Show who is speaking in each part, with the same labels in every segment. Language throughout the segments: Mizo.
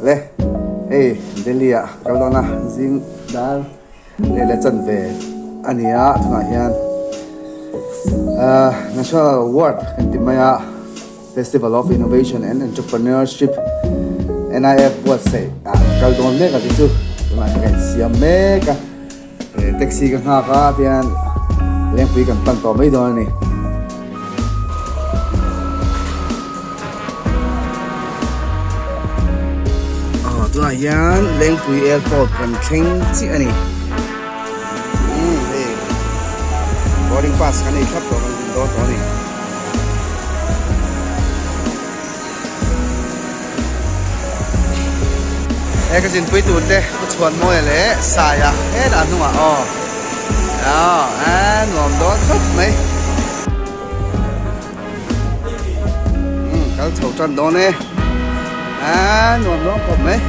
Speaker 1: Le hei Delhi ah kal dawn a zing dar leh leh chan ve a ni a tunah hian ahh National Award kan ti mai a Festival of Innovation and Entrepreneurship NIF buatsaih ah kal dawn mek a ti chu tunah hian ka insiam mek a. Taxi ka nghak a tihian lengpui kan pan tawh mai dawn a ni. Aw tunah hian lengpui airport kan thleng chiah a ni. Umm hei boarding pass kan ei thlap tawh kan zin dawn tawh a ni. He ka zinpui tur te ka chhuan mawi leh saia helah hnungah aw aw a nuam dawn khawp mai umm kal chho tan dawn e a nuam dawn khawp mai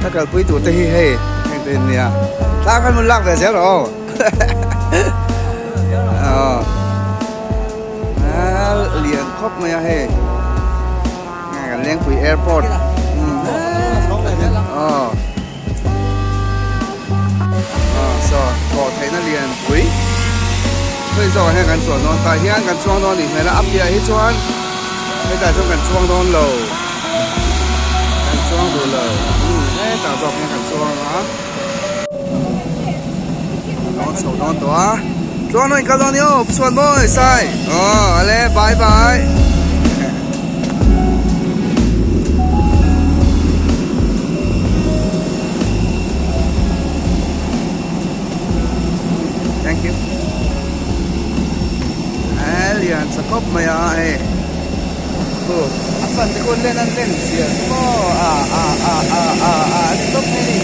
Speaker 1: ka kalpui tur te hi hei heng te nia thla khan mun lak ve zel rawh aw aw. Lian khawp mai a hei kan Lengpui airport aw saw thawh theihna lianpui khawi zawkah hian kan chuan dawn tah hian kan chuang dawn a nih hmel a a piah hi chuan hetah chuan kan chuang dawn lo kan chuang duh lo hetah zawk hian kan chuang a. Dawn chho dawn tawh a tluang nawn in kal dawn ni aw chhuan mawi sai aw ale bye bye thank you lian tha khawp mai a hei chu a fan te khawn len an len zia chu maw a a a a a a a ni tawp mai a ni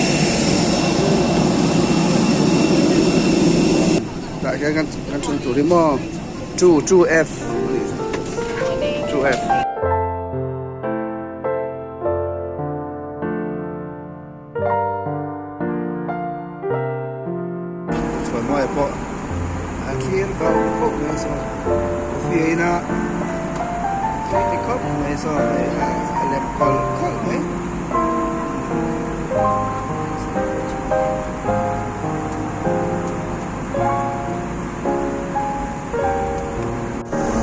Speaker 1: tah hian kan kan thun tur hi maw two two f a nih chu two f. Chhuanmawia pawh a thlir vauh vauh mai a saw coffee a in a tui ti khawp mai a saw hei a lem khawlh khawlh mai.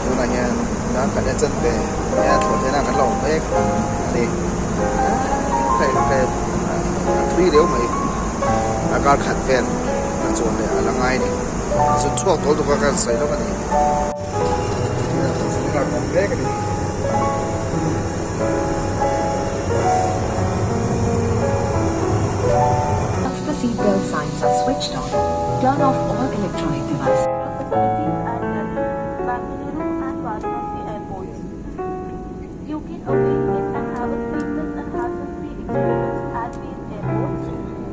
Speaker 1: Tunah hian dar khat a chan ve nia thlawh theihna kan la awm mek a ni a thui riau mai a kar khat vel a chuan leh a la ngai a ni zun chhuak tawl tuk a kan sawi lawk a ni.
Speaker 2: Once the seat belt signs are switched on, turn off all electronic devices.
Speaker 3: Facilities at Delhi, Bengaluru and Varanasi airports. You can avail it and have a seamless and hassle-free experience at these airports.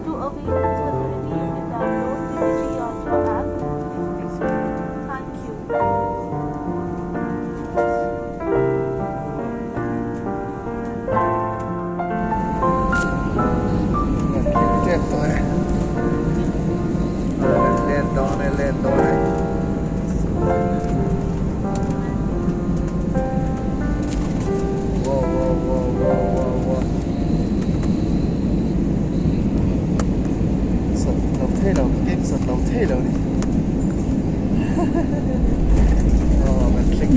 Speaker 3: To avail this facility, you can download the DigiYatra app. Thank you.
Speaker 1: Tep tawh e let dawn e let dawn e wow wow wow wow wow wow sat lo thei lo ka keng sat lo thei lo ni aw kan thleng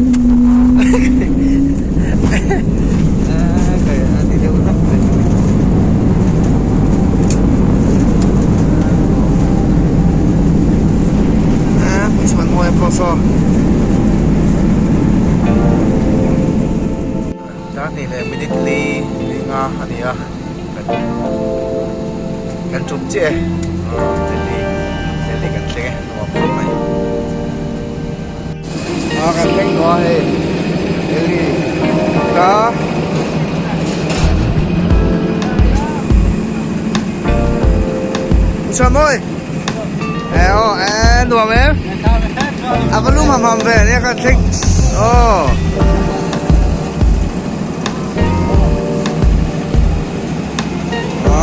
Speaker 1: a ti deuh hlak mai chhuan mawi a pawh saw dar hnih leh minute li li nga a ni a kan tum chiah e Delhi Delhi kan thleng e nuam khawp mai a kan thleng tawh a hei Delhi ka Chhuan mawi e aw e nuam em a va lum ham ham ve nia kan thleng aw.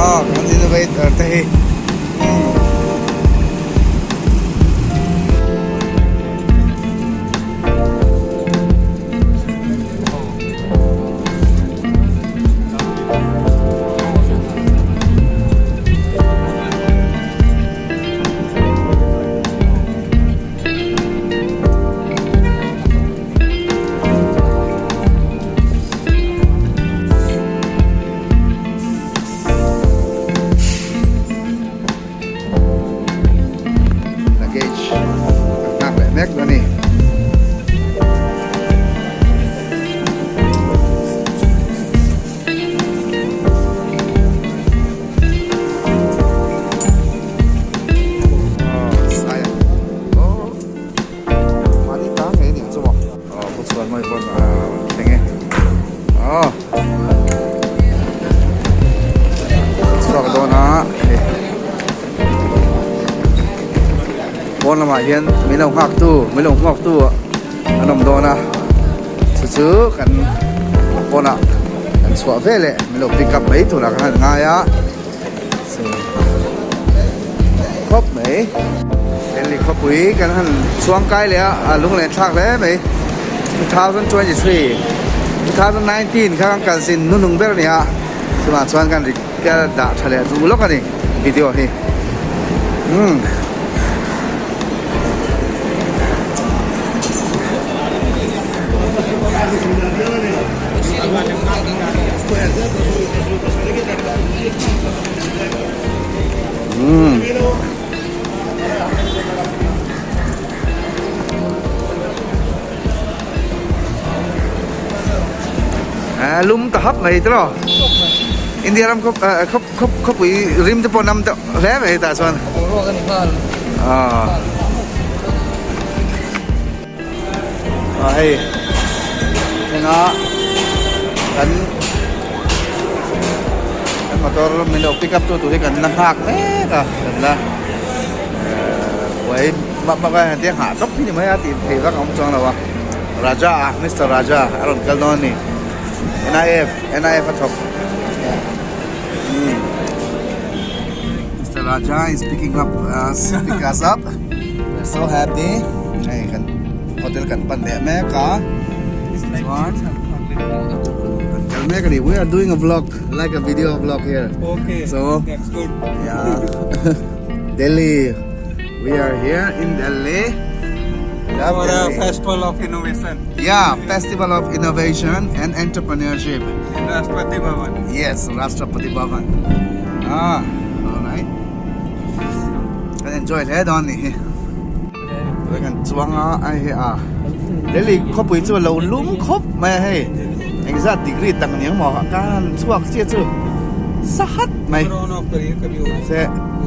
Speaker 1: Aw kan innovator te hi Pawn lamah hian min lo nghak tu min lo nghawk tu an awm dawn a chu chu kan pawnah kan chhuah ve leh min lo pick up mai turah kan han ngai a khawp mai Delhi khawpui kan han chuang kai leh a a lunglen thlak hle mai 2023 2019 kha kan kalzin hnunung ber a ni a chuvang chuan kan ri ka dah tha leh duh lawk a ni video hi umm. Umm. A lum ta hap mai tawh India ram khawp khawp khawp khawpui rim te pawh nam deuh hle mai tah chuan
Speaker 4: boruak a ni nghal
Speaker 1: a hei thleng a kan kan motor min lo pick up tu tur hi kan la nghak mek a kan la buai map map a hetiang hah tawp hi ni mai a tih theih vak a awm chuang lo a Raja a Mister Raja a rawn kal dawn a ni N_I_F N_I_F a thawk Mister Raja is picking up us pick us up we are so happy hei kan hotel kan pan leh mek a chuan kan kal mek a ni we are doing a vlog like a video vlog here
Speaker 4: okay
Speaker 1: so
Speaker 4: that's good
Speaker 1: yeah Delhi we are here in Delhi
Speaker 4: Love For a festival of innovation.
Speaker 1: Yeah, Festival of Innovation and Entrepreneurship.
Speaker 4: In Rashtrapati Bhavan.
Speaker 1: Yes, Rashtrapati Bhavan. Ah, all right. Kan enjoy hle dawn ni hi. Kan chuang a ai hi a. Delhi khawpui chu lo lum khawp mai a hei. Engzat degree tak ni ang maw kan chhuak chiah chu sahat mai. Se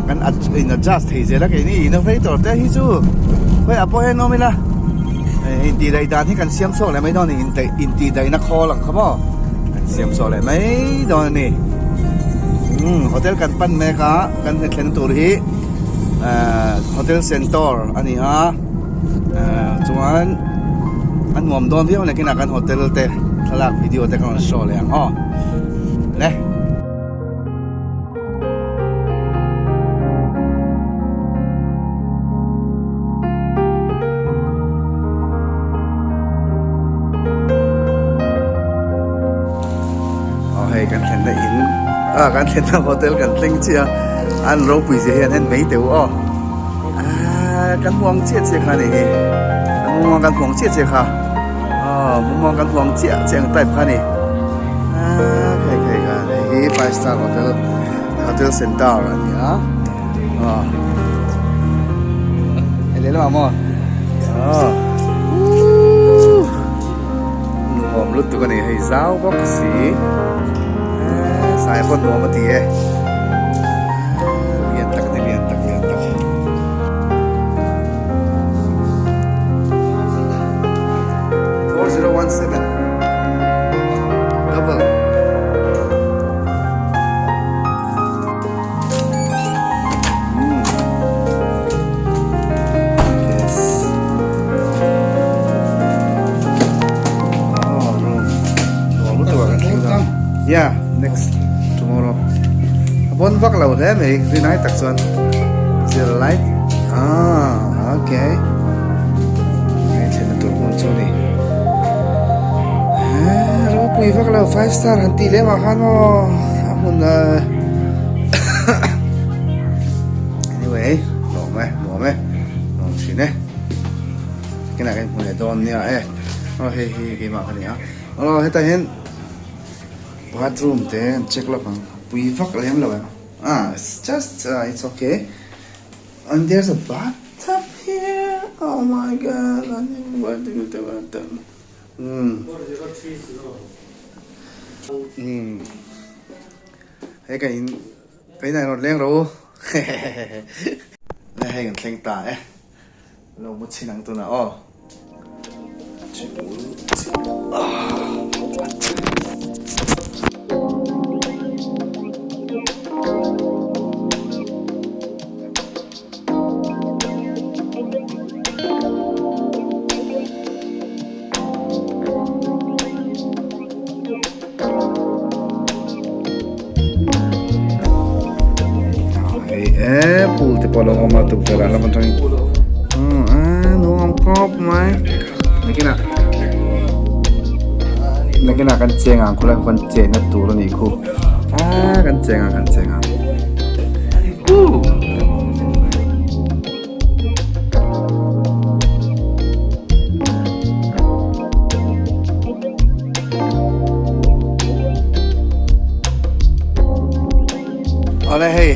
Speaker 1: kan in adjust thei zel a keini innovator te hi chu khawi ah pawh hian awm ila intih daih dan hi kan siam chhuak leh mai dawn a ni intih daihna khawl ang kha maw kan siam chhuak leh mai dawn a ni umm hotel kan pan mek a kan thlen tur hi ahh hotel centaur a ni a ahh chuan a nuam dawn viau a ni kinah kan hotel te thlalak video te kan rawn show leh ang aw le. Aw hei kan thlenna in ah kan thlenna hotel kan thleng chiah a an ropui zia hian en mai teuh aw ah kan hmuh ang chiah chiah kha a ni hi kan hmuh ang kan hmuh ang chiah chiah kha aw hmuh ang kan hmuh ang chiah chiah ang type kha a ni ah khai khai kha hei hi five star hotel hotel center a ni a aw hei lehlamah maw aw uuh nuam lutuk a ni hei zau bawk si sai pawh nuam a ti e lian tak a ni lian tak lian tak. 4017 double mm. Yes. Oh, room. Yeah, next tomorrow. A bon vak lo hle mai rinai tak chuan zir light ah okay hei thlenna tur hmun chu ni eh ropui vak lo five star han tih lem ah khan maw a hmun anyway nuam e nuam e nuam thin e kinah kan hmu leh dawn nia e aw hei hi keimah ka ni a aw hetah hian Bathroom te an check lawk ang pui vak lem lo em ah it's just ah it's okay and there's a bathtub here oh my god I never went to the bathtub umm umm hei ka in ka inah rawn leng rawh u hehehe hei kan thleng ta e. Lo mu chhin ang tunah aw. E pool te pawh a lo awm a tukverh ah lam atangin a nuam khawp mai nakinah nakinah kan cheng ang khawlai kan chenna tur a nih khu a kan cheng ang kan cheng ang woo. Awle hei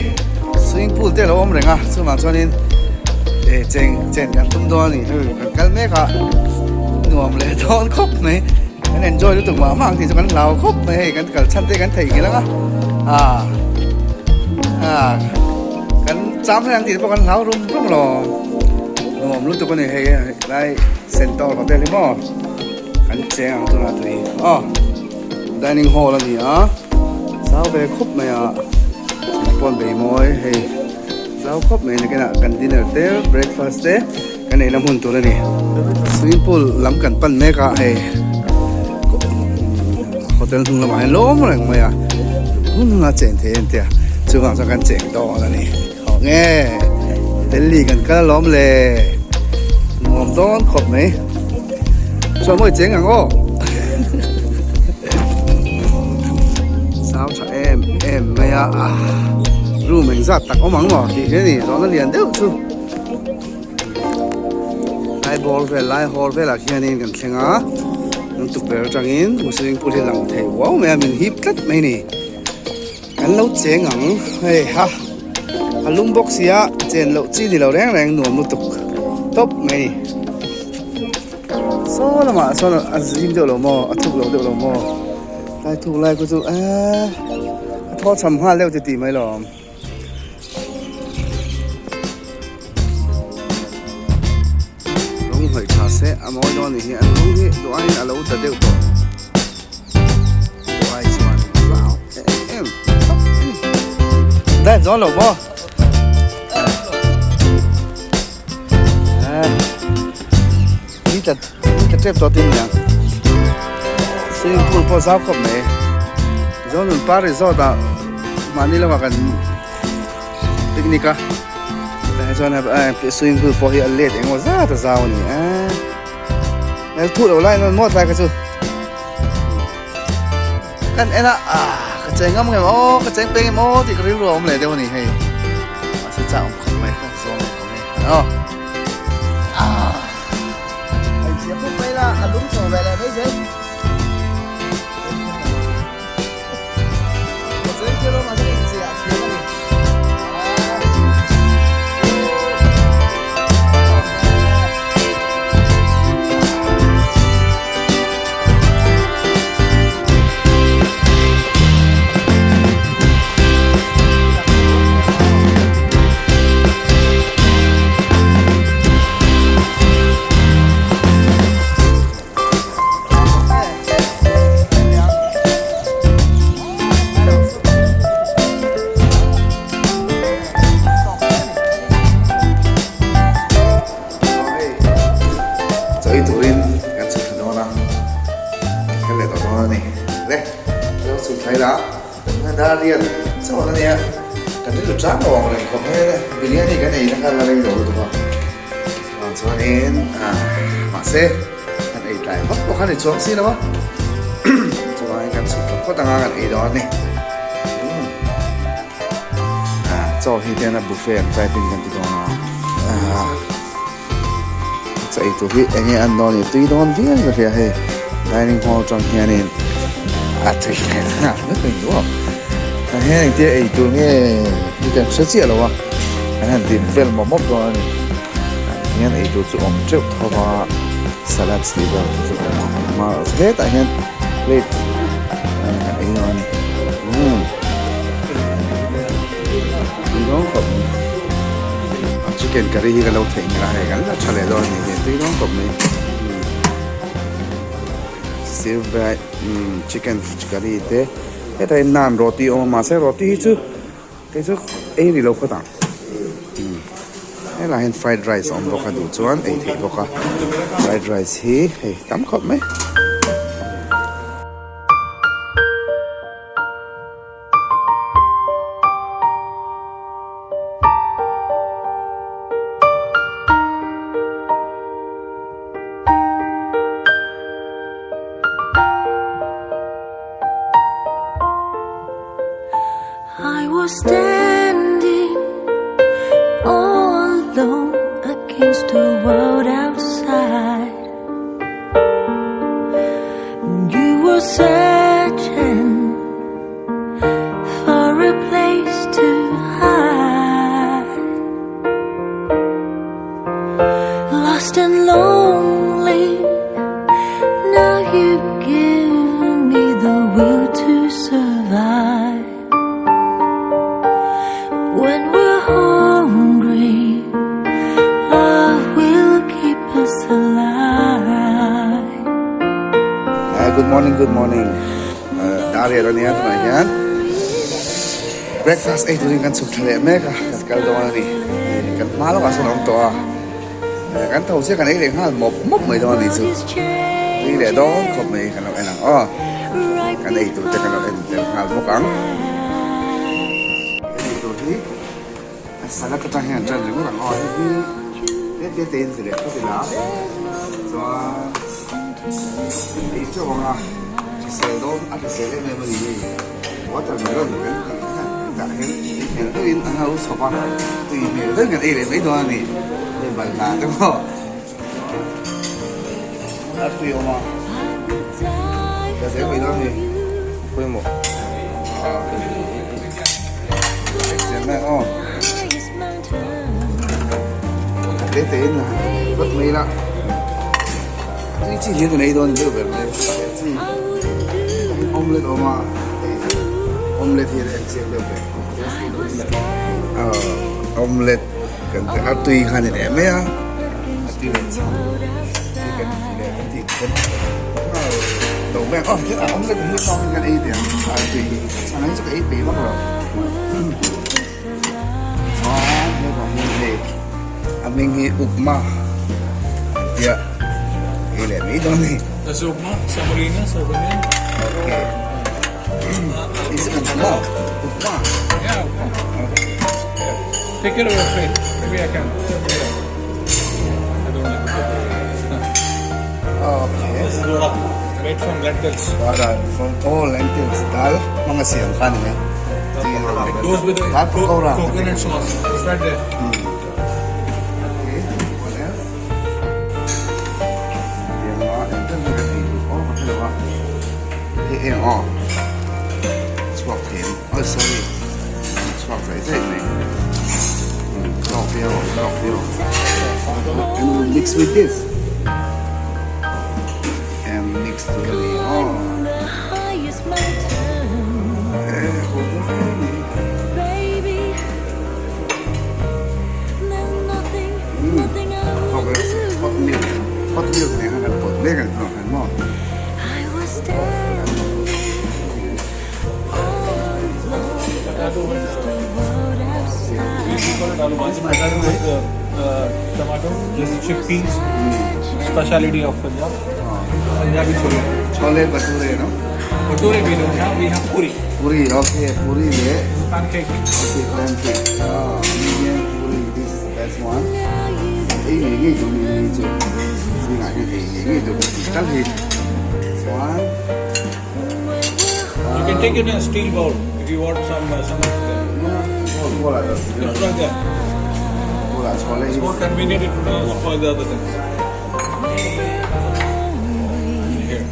Speaker 1: swimming pool te a lo awm reng a chuvang chuanin eh cheng chen kan tum dawn a ni hei kan kal mek a nuam leh dawn khawp mai kan enjoy lutuk mah mah ang tih chu kan hlau khawp mai hei kan kal chhan te kan theihnghilh ang a ah ah kan cham reng ang tih te pawh kan hlau rum rum alawm nuam lutuk a ni hei helai centaur hotel hi maw kan cheng ang tunah tui aw. Dining hall a ni a, zau ve khawp mai a, chung pawn bei mawi hei zau khawp mai nakinah kan dinner te breakfast te kan eina hmun tur a ni. Swimming pool lam kan pan mek a hei hotel hnung lamah hian lawm reng mai a, hun hunah chen thei a ni tia chuvang chuan kan cheng dawn a ni. Thawh nge Delhi kan kal alawm le nuam dawn khawp mai chuan mawi cheng ang aw zau tha em em mai a room engzat tak awm ang maw tih hi a ni zawhna lian deuh chu lai bawr vel lai hall velah khianin kan thleng a an tukverh atangin swimming pool hi a lang thei uau mai a min hip tlat mai a ni. Kan lo cheng ang hei ha a lum bawk sia chen loh chi ni lo reng reng nuam lutuk tawp mai a ni saw lamah sawn a zim deuh lo maw a thuk lo deuh lo maw tlai thuk lai khu chu eee a thaw cham nghal deuh ti tih mai lawm. Rawng hnawih tha se a mawi dawn ni hi an rawng hi duh aiin a lo da deuh tawh duh ai chuan wow em em dive dawn lo maw ni tla ni tla tep tawh tin niang swimming pool pawh zau khawp mai Zonun par resort ah mahni lamah kan picnic a tah hi chuan swimming pool pawh hi a let engemaw zat a zau a ni a hmel thut lo lai nawn mawt lai kha chu kan en a ah ka cheng ngam ngem aw ka cheng peng em aw tih ka rilru a awm leh deuh a ni hei mahse chak awm khawp mai ka zawng leh khawp mai aw ah a inchhir khawp mai la a lum chho ve leh mai zel. Chawi turin kan chhuk thla dawn a, kan kal leh tawh dawn a ni. Le, ka lo chhuk thla ila, tunah dar riat chauh a nia, kan rilru chang lo ang reng khawp mai a, biryani kan ei na kha la rei lo lutuk a. Chuvang chuanin mahse kan ei tlai vak pawh kha ni chuang si lo a, chuvangin kan chhuk thla phawt anga kan ei dawn a ni. Chaw hi te hian a buffet ang type in kan ti dawn a, chaw ei tur hi eng nge an dawn ni tui dawn viau ka hria hei dining hall atang hianin a tui hmel nghal vek a ni maw tah hian engtia ei tur nge hi kan hre chiah lo a kan han ti vel mawp mawp dawn a ni tah hian ei tur chu awm teuh tho va salad tih vel te chu a awm a hetah hian plate kan ei dawn a ni umm tui dawn khawp mai chicken curry hi ka lo theih nghilh a hei kan la tha leh dawn a ni tui dawn khawp mai. Stir fry chicken curry te hetah hian naan roti a awm a mahse roti hi chu kei chu ei rih lo phawt ang helaiah hian fried rice a awm bawk a duh chuan ei theih bawk a fried rice hi hei tam khawp mai.
Speaker 5: I was standing all alone against the world outside. You were searching for a place to hide. Lost and lonely, now you give me the will to survive. When we're hungry, love will keep us alive.
Speaker 1: Ah, good morning, good morning. Dar riat ania tunah hian breakfast ei turin kan chhuk thla leh mek a, kan kal dawn a ni. Kan hma lawkah sawn a awm tawh a, kan tho chiah kan ei leh nghal mawp mawp mai dawn a ni chu. Tui leh dawn khawp mai kan lo en ang aw. Kan ei tur te kan lo en tel nghal bawk ang. Kan ei tur hi a salad atang hian an tan ringawt ang aw. Hei hi te te te in ti leh phawt ila chuan ei teuh ang a hrisel dawn a hrisel em em a ni hei watermelon kan tih kha hetah hian tui hmel deuhin an lo chhawp a tui hmel deuhin kan ei leh mai dawn a ni hei balhla te pawh. A tui awm a, ka zel mai dawn ni. Pawimawh. Zel mai aw. Te te in vat mai la. Tui chi hian kan ei dawn deuh ber mai. Chi omelette awm a, omelette hi a chiang deuh ber. Omelette kan a tui kha ni leh mai a. A tui leh chhang hi kan ti leh kan ti kan nghal lo mai ang aw a omelette hi tawng in kan ei teh ang a tui hi chhang hi chu ka ei peih vak lo chuan hetah hian hei a hming hi upma an tia ei leh mai dawn a ni.
Speaker 4: That's upma, semolina, soybean.
Speaker 1: Okay. Is it upma? Upma.
Speaker 4: Yeah, upma. Okay. Take care of your plate. Maybe I can. I don't like the
Speaker 1: Okay.
Speaker 4: This is vada. Made from lentils.
Speaker 1: Vada from all lentils. Dal hmanga siam kha ni mai.
Speaker 4: It goes with the
Speaker 1: Dal pakora.
Speaker 4: coconut sauce. It's right there.
Speaker 1: Okay. What else? Tianga engtin nge kan ei duh aw ka hrelo a. Hei eng aw. Chhuak them. Oh sorry. Chhuak zai zai mai. Tawk viau ang tawk viau ang. And we'll mix with this. And mix to the aw. Eh ho dawn em mai. Hot milk hot milk nen khan kan pawt mek ang tawh khan maw.
Speaker 4: Tomato, this is chickpeas, speciality of Punjab. Punjabi chole.
Speaker 1: Chole bhature no?
Speaker 4: Bhature we don't have, we have puri.
Speaker 1: Puri, okay, puri leh.
Speaker 4: Pancake.
Speaker 1: Okay, pancake. Ah, medium puri, this is the best one. Ei ngei ngei tur ni hei chu. Zingah hian ei ngei ngei tur kan tih tal hi. Chuan.
Speaker 4: You can take it in a steel bowl if you want some uh, some
Speaker 1: Bowl bowl ah
Speaker 4: Just like that.
Speaker 1: Bowl ah chole
Speaker 4: It's more convenient it will not spoil the other things. Here.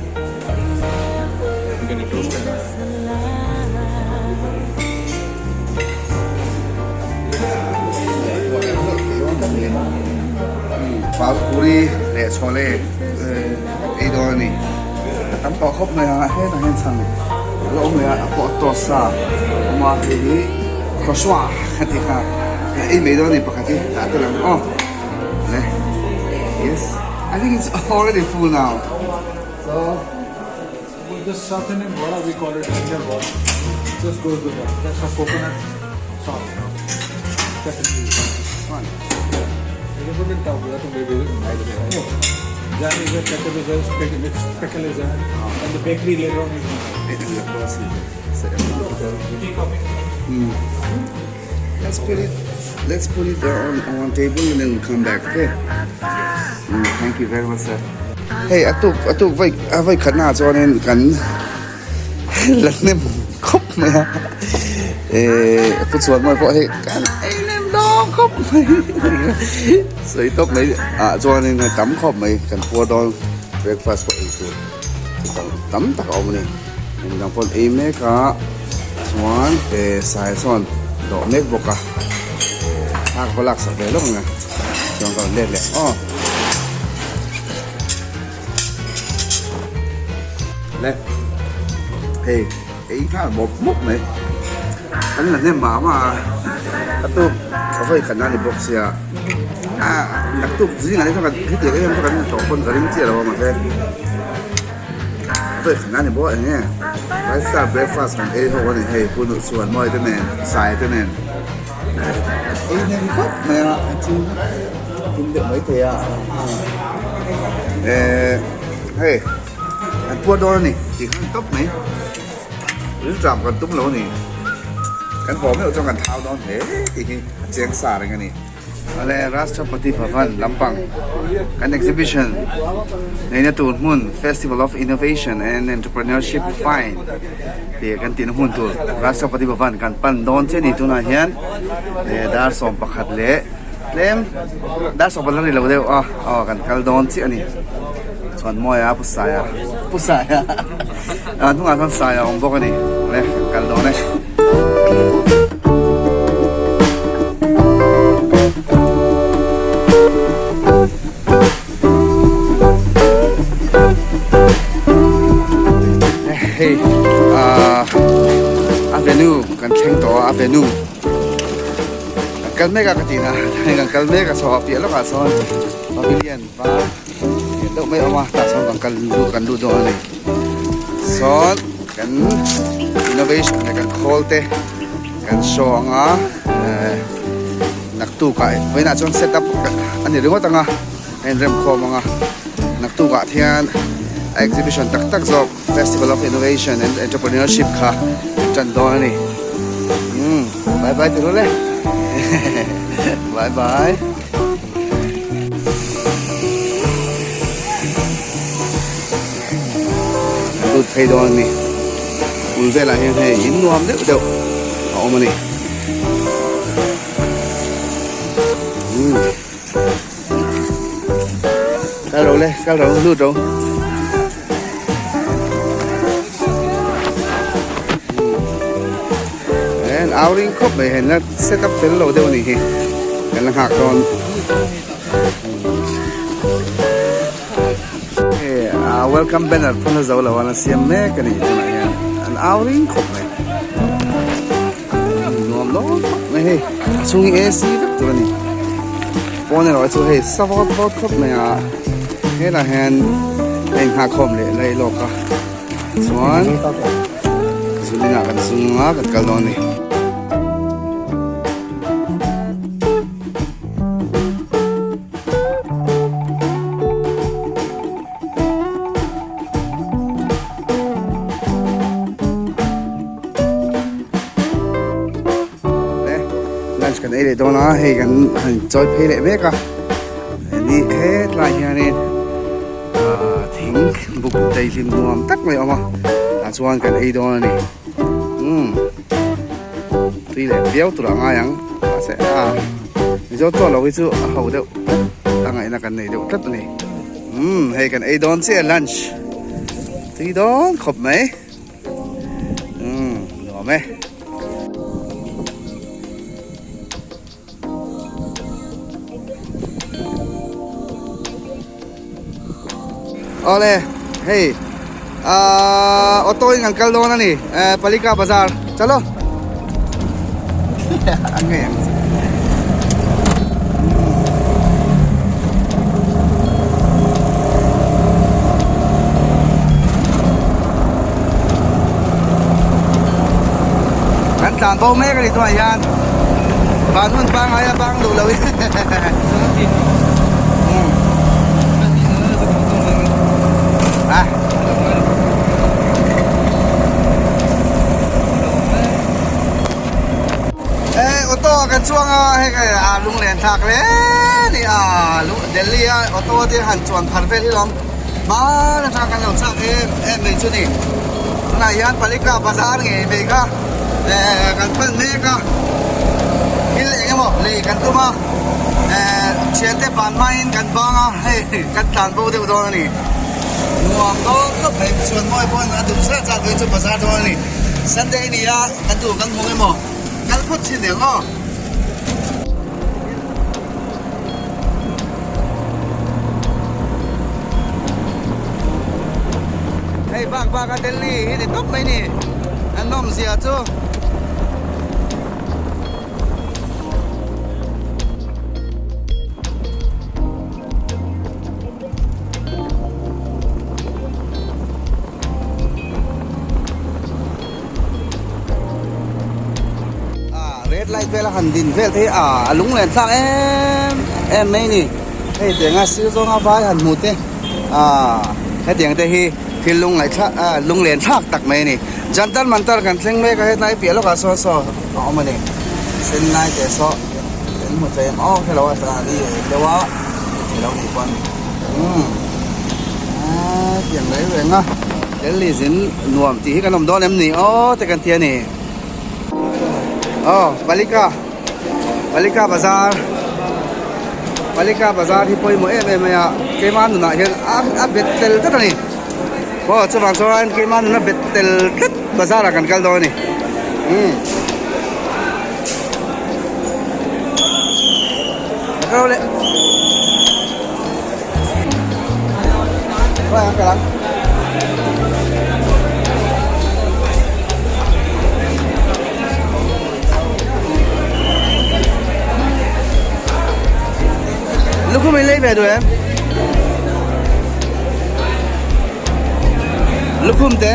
Speaker 4: You can toast it.
Speaker 1: Puri leh chole ei dawn a ni. A tam tawh khawp mai a, hetah hian chhang a la awm leh a, a pawh toast sa a awm a, hei hi croissant a tih kha ei mai dawn a ni pakhat hi dah tel ang aw le yes I think it's already full now so
Speaker 4: With this South Indian vada we call it ginger vada just goes with that that's a coconut sauce chutney
Speaker 1: this one
Speaker 4: you can put it top that will be Jam is there, ketchup is there, pickle, mixed pickle is there, and the bakery later on you can have. Tea, coffee.
Speaker 1: Let's put it let's put it there on on one table and then we'll come back okay mm, thank you very much sir hei a tuk a tuk vai a vai khatna ah chuanin kan la hnem khawp mai a. Eh pu chuan mawi pawh hei kan ei lem dawn khawp mai sawi tawp mai ah chuanin hei tam khawp mai kan puar dawn breakfast pawh ei tur tam tam tak a awm a ni engdang pawh an ei mek a chuan eh sai sawn dawh mek bawk a eh thak va laksak ve lawk ang a chuan ka rawn let leh aw. Le hei ei nghal mawp mawp mai kan la hnem mah mah a a tuk ka vawi khat na ni bawk sia a naktuk zingah te chuan hetiang em em chu kan tawh pawn ka ring chiah lo a mahse a vawi khat na ni bawk eng nge five star breakfast kan ei ho a ni hei pu nuh chuan mawi te nen sai te nen ei hnem khawp mai a a thim thim deuh mai thei a eh hei an puar dawn a ni tih khan tawp mai rilṭam kan tum lo a ni kan haw meuh chuan kan thau dawn hle tih hi a cheng sa reng a ni. Awle Rashtrapati Bhavan lampang kan exhibition neihna tur hmun Festival of Innovation and Entrepreneurship Fine tih kan tihna hmun tur Rashtrapati Bhavan kan pan dawn chiah a ni tunah hian eh dar 11 leh tlem dar 11 la ri lo deuh a aw kan kal dawn chiah a ni chuan mawi a pu saia pu saia a hnungah chuan saia a awm bawk a ni awle kan kal dawn e. Hei ah a venue kan thleng tawh a a venue kan kal mek a ka tih na hei kan kal mek a chho ah piah lawkah sawn pavilion var lian deuh mai a awm a tah sawn kan kal lut kan lut dawn a ni sawn kan innovation leh kan khawl te kan show ang a eh naktuk ah vawiinah chuan set up a ni ringawt ang a a inremkhawm ang a naktuk ah hian a exhibition tak tak zawk festival of innovation and entrepreneurship kha tan dawn a ni umm bye bye ti rul e bye bye. Lut phei dawn a ni bul velah hian hei in nuam deuh deuh a awm a ni umm kal ro le kal ro lut ro en au ring khawp mai hen la set up fel lo deuh a ni hi kan la nghak dawn. Hei ah welcome banner pawn a zo lo a la siam mek a ni tunah hian an au ring khawp mai nuam dawn khawp mai hei a chhung hi AC vek tur a ni pawn erawh chu hei sa vawt vawt khawp mai a helaiah hian a inghahkhawm leh lai lawk a chuan zuningah kan zung a kan kal dawn a ni. Lunch kan ei leh dawn a hei kan han chawi phei leh mek a ni hetlai hianin ah thing buk daihlim nuam tak mai a awm a tah chuan kan ei dawn a ni umm. Tui leh viau tur a ngai ang mahse a Mizo chaw lo hi chu a ho deuh a ngaihna kan nei deuh tlat a ni umm hei kan ei dawn chiah lunch tui dawn khawp mai umm nuam e. Awle hei ahh auto in kan kal dawn a ni eh Palika bazar chalo a ngei ang chu kan tlan bo mek a ni tunah hian van hun pangai a bang duh lo in Eh auto ah kan chuang a hei kai a lunglen thlak hle ni a Delhi a auto te han chuan phar vel hi lawm hman atang kan lo chak em em mai chu ni. Tunah hian Palika bazar ngei mai kha eh kan pan mek a, thil eng emaw lei kan tum a, eh thiante ban hmain kan bang a, hei kan tlan bo deuh dawn a ni. Nuam dawn khawp mai, chhuan mawi pawn a duh zat zat vawiin chu bazar dawn a ni. Sunday a ni a, kan duh kan hmu emaw kal phawt thin ang aw. Hei bak bak a Delhi hi ni tawp mai ni an nawmzia chu. Red light vela han din vel te hi a lunglen thlak em em mai a ni hei tianga sir zawnga vai han hmu te ah hetiang te hi thil lungngaih thlak ah lunglen thlak tak mai a ni jantar mantar kan thleng mek a hetlai piah lawkah sawn saw a awm a ni sen lai te saw kan hmu thei em aw hello a tah ni deuh a hmu thei lo nih pawn umm ah tiang reng reng a Delhi zin nuam tih hi kan awm dawn em ni aw te kan ti a ni. Aw Palika Palika bazar Palika bazar hi pawimawh em em mai a keima nunah hian a a bet tel tlat a ni aw chuvang chuan keima nuna bet tel tlat bazar ah kan kal dawn a ni umm. Lukhum in lei ve duh em? Lukhum te?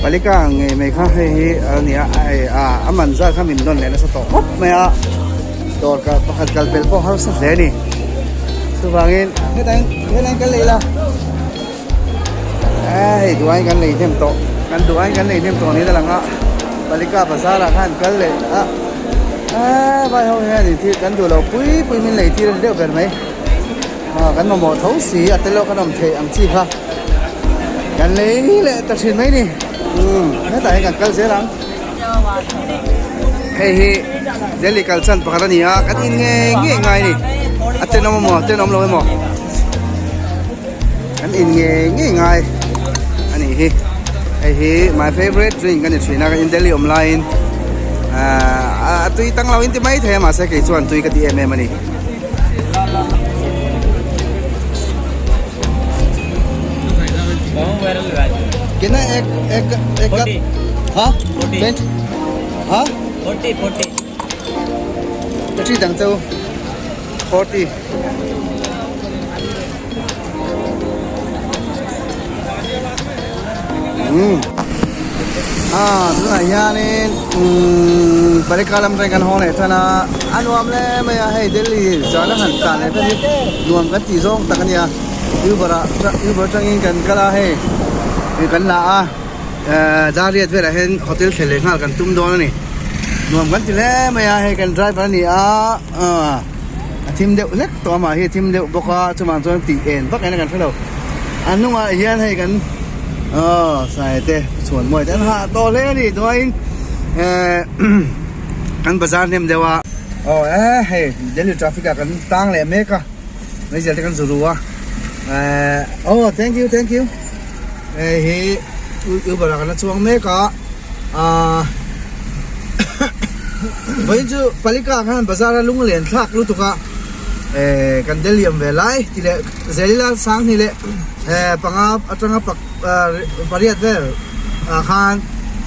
Speaker 1: Palika ngei mai kha hei hi a ni a hei a a man zat kha min dawn leh nasa tawh khawp mai a dawr kal pakhat kal pel pawh harsa hle a ni chuvangin hetah hian hetah hian kan lei la hei duh aiin kan lei hnem tawh kan duh aiin kan lei hnem tawh niin a lang a Palika bazar ah khan kal leh a eee vai ho hian in thil kan duh loh pui pui min lei tir a ni deuh ber mai ah kan mamawh tho si a tel erawh kan awm theih ang chi kha kan lei leh ta thin mai ni umm hetah hian kan kal zel ang hei hi Delhi kal chan pakhat a ni a kan in ngei ngei ngai a ni a tenawm emaw tenawm lo emaw. Kan in ngei ngei ngai a nih hi hei hi my favourite drink a ni thin a kan in Delhi awm laiin ahh a tui tang lo in ti mai thei a mahse kei chuan tui ka ti em em a ni. Kena ek ek ek ha ha
Speaker 6: 40 40
Speaker 1: ka thi dang cheu 40 umm ah tunah hianin umm Palika lam atangin kan haw leh tan a a nuam hle mai a hei Delhi zan a han tlan leh tan hi nuam kan tih zawng tak a nia Uber ah Uber atangin kan kal a hei kan la a eh Dariat velah hian hotel thlen leh nghal kan tum dawn a ni nuam kan ti hle mai a hei kan driver a ni a ah. A thim deuh hlek tawh a mah hi a thim deuh bawk a chuvang chuan tih en vak en a kan hrelo a hnungah hian hei kan aw sai te chhuan mawi te an hah tawh hle a ni chuanin ehh kan bazar hnem deuh a aw eh hei Delhi traffic ah kan tang leh mek a meizial te kan zu ru a ehh aw thank you thank you hei hi uber ah kan la chuang mek a ahh. Vawiin chu Palika khan bazar a lung len thlak lutuk a eh kan Delhi awm ve lai tih leh Zelila Sanghni leh eh panga atanga pak pariat vel ah khan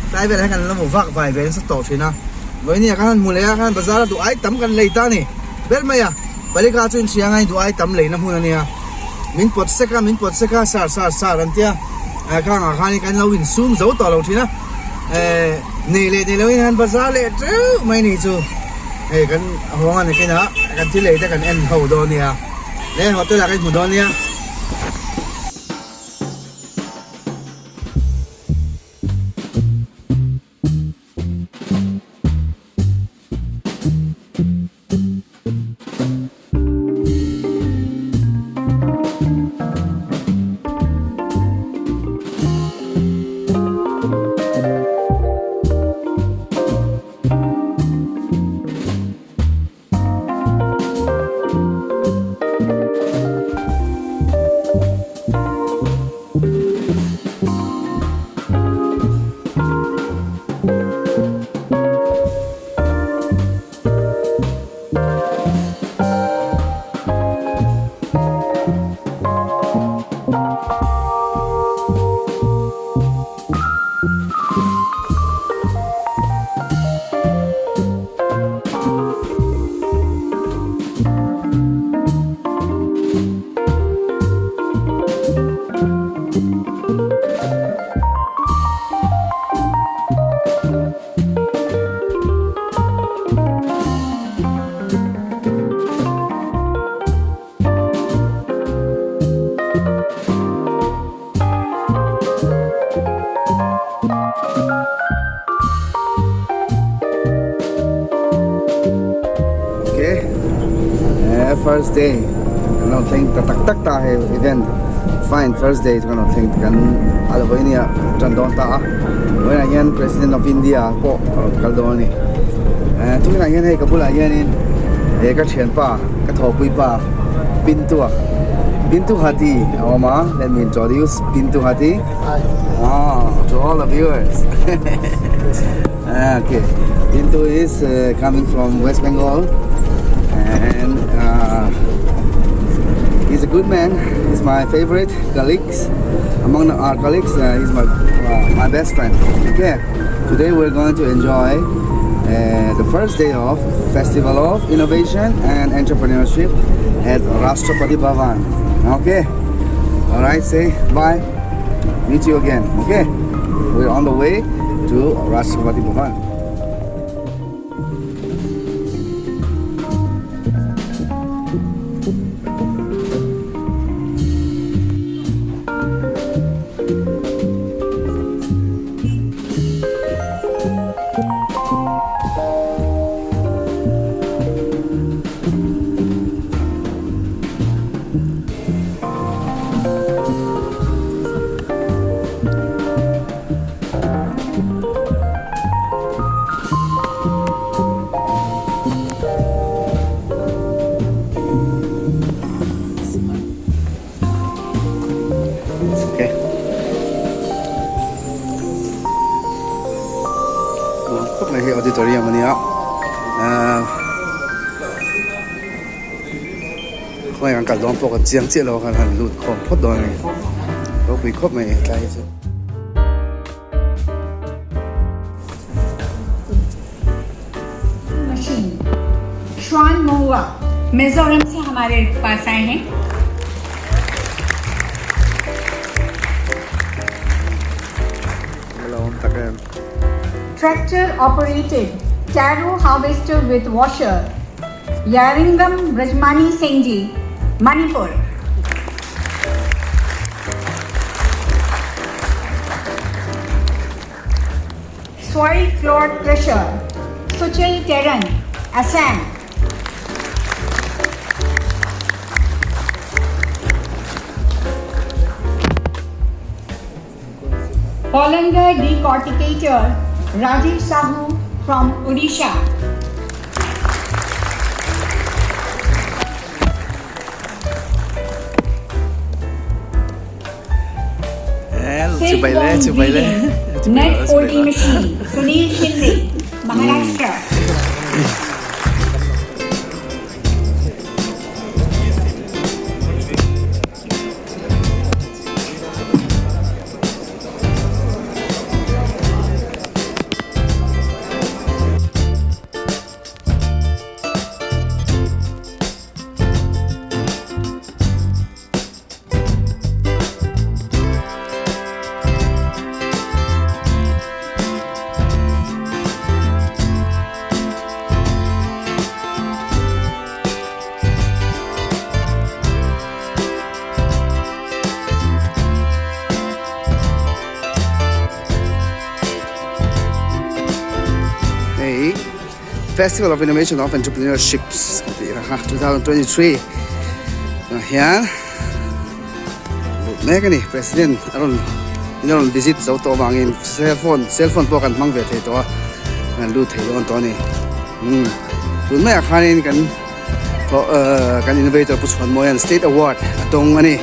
Speaker 1: tlai velah hian kan la hmu vak vai ve nasa tawh thin a vawiin ah khan hmu leh a khan bazar a duh ai tam kan lei ta a ni ber mai a Palika chu inhria anga duh ai tam leina hmun a nia min pawt sek a min pawt sek a sar sar sar an tia khang ah khan kan lo insum zo tawh lo thin a. Eh nei leh nei loin han bazar leh teuh mai ni chu hei kan hawng a ni kin a kan thil ei te kan en ho dawn nia le hotel ah kan hmu dawn nia. first day kan lo thleng ta tak tak ta hei event fine first day chu kan lo thleng kan a lo vawiin a tan dawn ta a vawiinah hian president of India pawh a rawn kal dawn a ni eh tunah hian hei ka bulah hianin he ka thianpa ka thawhpui pa Pintu a Pintu Hati a awm a let me introduce Pintu Hati ah to all the viewers okay Pintu is coming from West Bengal and uh, he's a good man he's my favorite colleagues among our colleagues uh, he's my uh, my best friend okay today we're going to enjoy uh, the first day of Festival of Innovation and Entrepreneurship at Rashtrapati Bhavan okay all right say bye meet you again okay we're on the way to Rashtrapati Bhavan Okay. Khawp mai hi auditorium a nia ahh khawngaih kan kal dawn pawh kan chiang chiah lo a kan han lut khawm phawt dawn a ni ropui khawp mai tlai hi chu.
Speaker 6: Machine श्वान महुआ मिजोरम से हमारे पास आए हैं tractor operated taro harvester with washer Yaringam Brajmani Singh ji Manipur soil clod crusher Suchil Teran Assam Polanga decorticator Rajiv Sahu from Odisha.
Speaker 1: Chibai le,
Speaker 6: Net folding machine Sunil Shinde Maharashtra.
Speaker 1: Hei Festival of Innovation of Entrepreneurships tih kha 2023 ah hian lut mek a ni President a rawn in a rawn visit zo tawh avangin cell phone cell phone pawh kan hmang ve thei tawh a kan lut thei dawn tawh a ni umm tun maiah khanin kan kan innovator Pu Chhuanmawia'n state award a tawng a ni.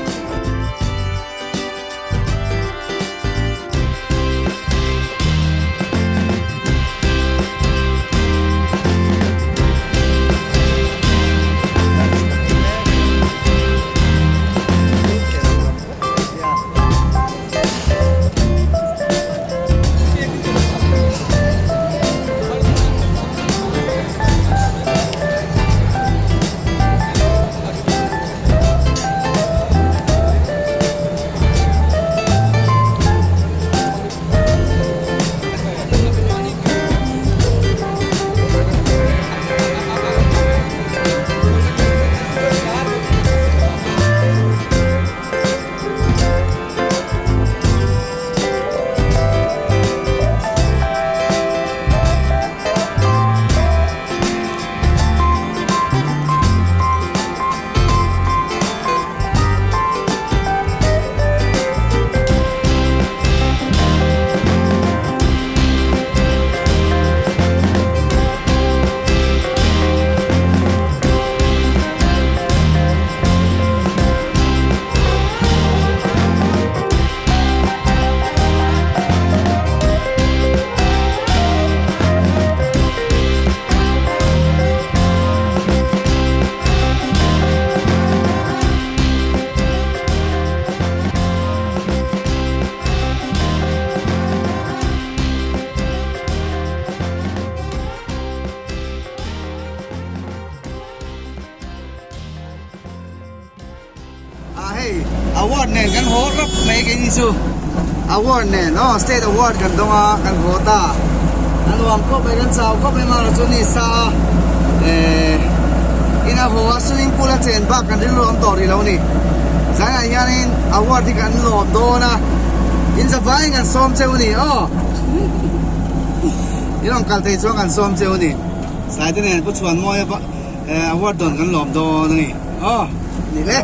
Speaker 1: Hei award nen kan haw rawp mai keini chu award nen aw state award kan dawng a kan haw ta a nuam khawp mai kan chau khawp mai mahlo chu ni sa a eh ina haw a swimming pool a chen bak kan rilru awm tawh rih lo a ni zainah hianin award hi kan lawm dawn a in zavaiin kan sawm cheu a ni aw in rawn kal thei chuan kan sawm cheu a ni Saite nen Pu Chhuanmawia award dawn kan lawm dawn a ni aw ni le.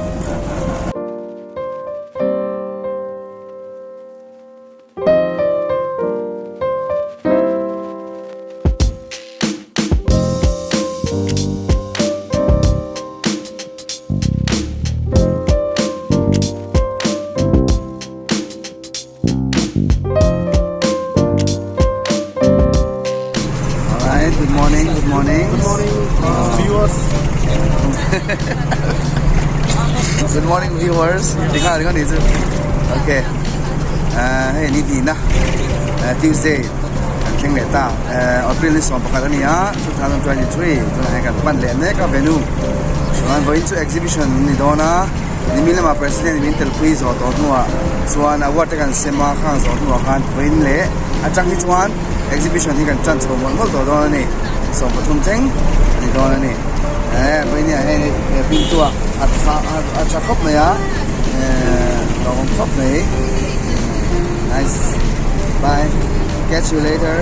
Speaker 1: Alright, good morning, good morning.
Speaker 7: Good morning, viewers.
Speaker 1: Good morning viewers. Tinggal tinggal ni chu. Okay. Hei ni ti na Tuesday kan thleng leh ta. April ni 11 a ni a 2023 tunah hian kan pan leh mek a venue. Chuan vawiin chu exhibition ni dawn a. Nimin lamah President in min telpui zawh tawh hnuah chuan award te kan sem a, khang zawh hnuah khan vawiin leh atang hi chuan exhibition hi kan tan chho mawlh mawlh tawh dawn a ni. 13 thleng a ni dawn a ni. Eh vawiin ah hian he pintuah a tha a tha khawp mai a, eh a awm khawp mai. Nice. Bye. Catch you later.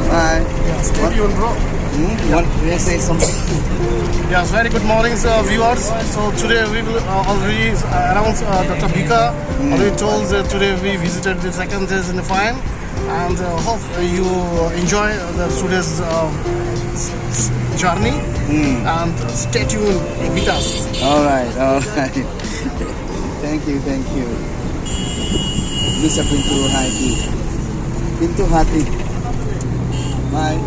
Speaker 1: Bye.
Speaker 7: Stay tuned, bro.
Speaker 1: Hmm? Want to say something?
Speaker 7: Yes, very good morning, sir, viewers. So today we will already announce Dr. Bhikha already told that today we visited the second days in the fine, and hope you enjoy the today's journey and stay tuned with us.
Speaker 1: All right, all right. Thank you, thank you. Mr. Pintu Hati. Pintu Hati. Bye.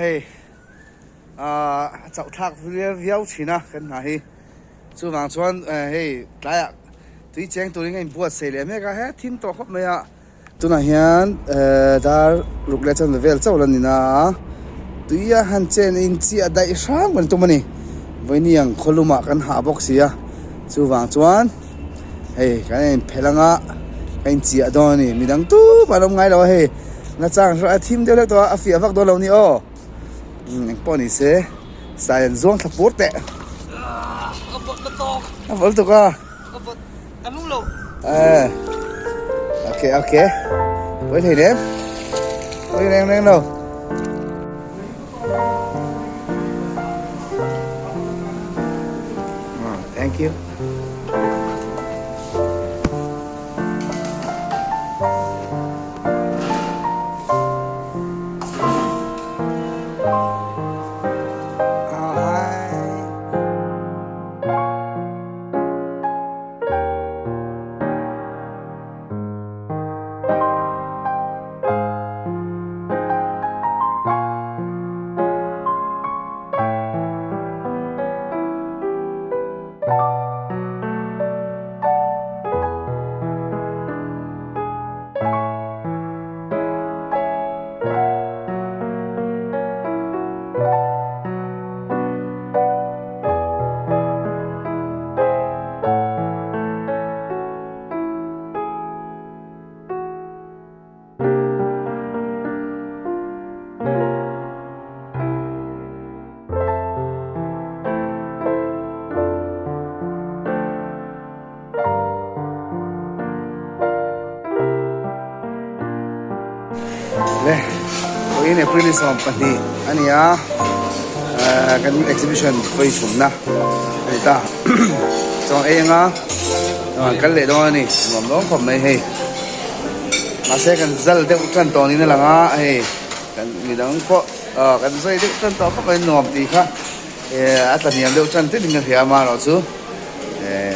Speaker 1: hei a chauh thlak viau thin a kan hna hi chuvang chuan hei tlaiah tui cheng turin ka inbuatsaih leh mek a he thim tawh khawp mai a. Tunah hian dar ruk leh chanve vel chauh la ni na a, tuia han chen in chiah daih hrang kan tum a ni. Vawiini ang khawlumah kan hah bawk si a, chuvang chuan hei kan inphelh anga ka inchiah dawn a ni. Midang tup an awm ngai lo a hei, nachang a thim deuh hlek tawh a, a fiah vak dawn lo ni aw. Engpawh ni se sai an zuang thla pur teh. A vawt lutuk a. Ok ok pawh thei lem pawh reng reng lo. Thank you. Le vawiin April ni 12 a ni a kan exhibition vawi thumna a ni ta chuan ei anga an kal leh dawn a ni nuam dawn khawp mai hei mahse kan zal deuh tan tawh niin a lang a hei kan midang pawh kan zai deuh tan tawh khawp mai nuam tih kha a tla hniam deuh tan tin in ka hria a amaherawhchu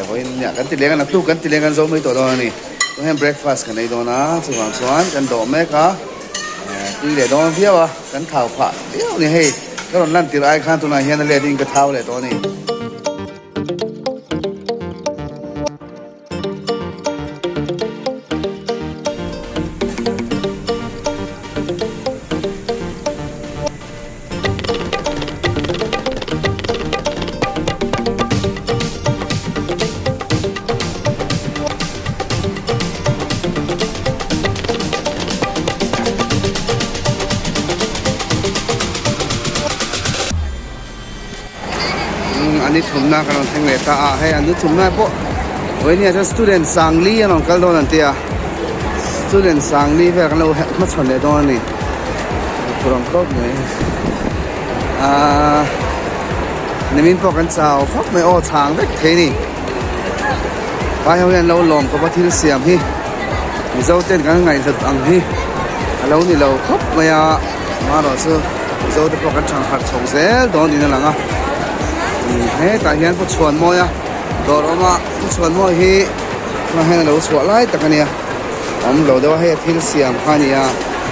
Speaker 1: vawiin kan ti leng a naktuk kan ti leng kan zo mai tawh dawn a ni. Tun hian breakfast kan ei dawn a chuvang chuan kan dawh mek a tui leh dawn viau a kan thau phah viau a ni hei ka rawn lan tirh ai khan tunah hian a let in ka thau leh tawh a ni. An ni thumna kan rawn thleng leh ta a hei an ni thumna pawh vawinia chuan student sangli an rawn kal dawn an ti a student sangli vel kan lo hmachhawn leh dawn a ni thuram tawp mai ahh nimin pawh kan chau khawp mai aw chhang vek thei a ni vai ho hian lo lawm khawp a thil siam hi mizo ten kan ngaihhlut ang hi a lo ni lo khawp mai a amaherawh chu mizo te pawh kan thang harh chho zel dawn niin a lang a hetah hian pu chhuanmawia dawr awm a pu chhuanmawia hi tunah hian a lo chhuah lai tak a nia. Awm lo deuh a hei a thil siam kha a ni a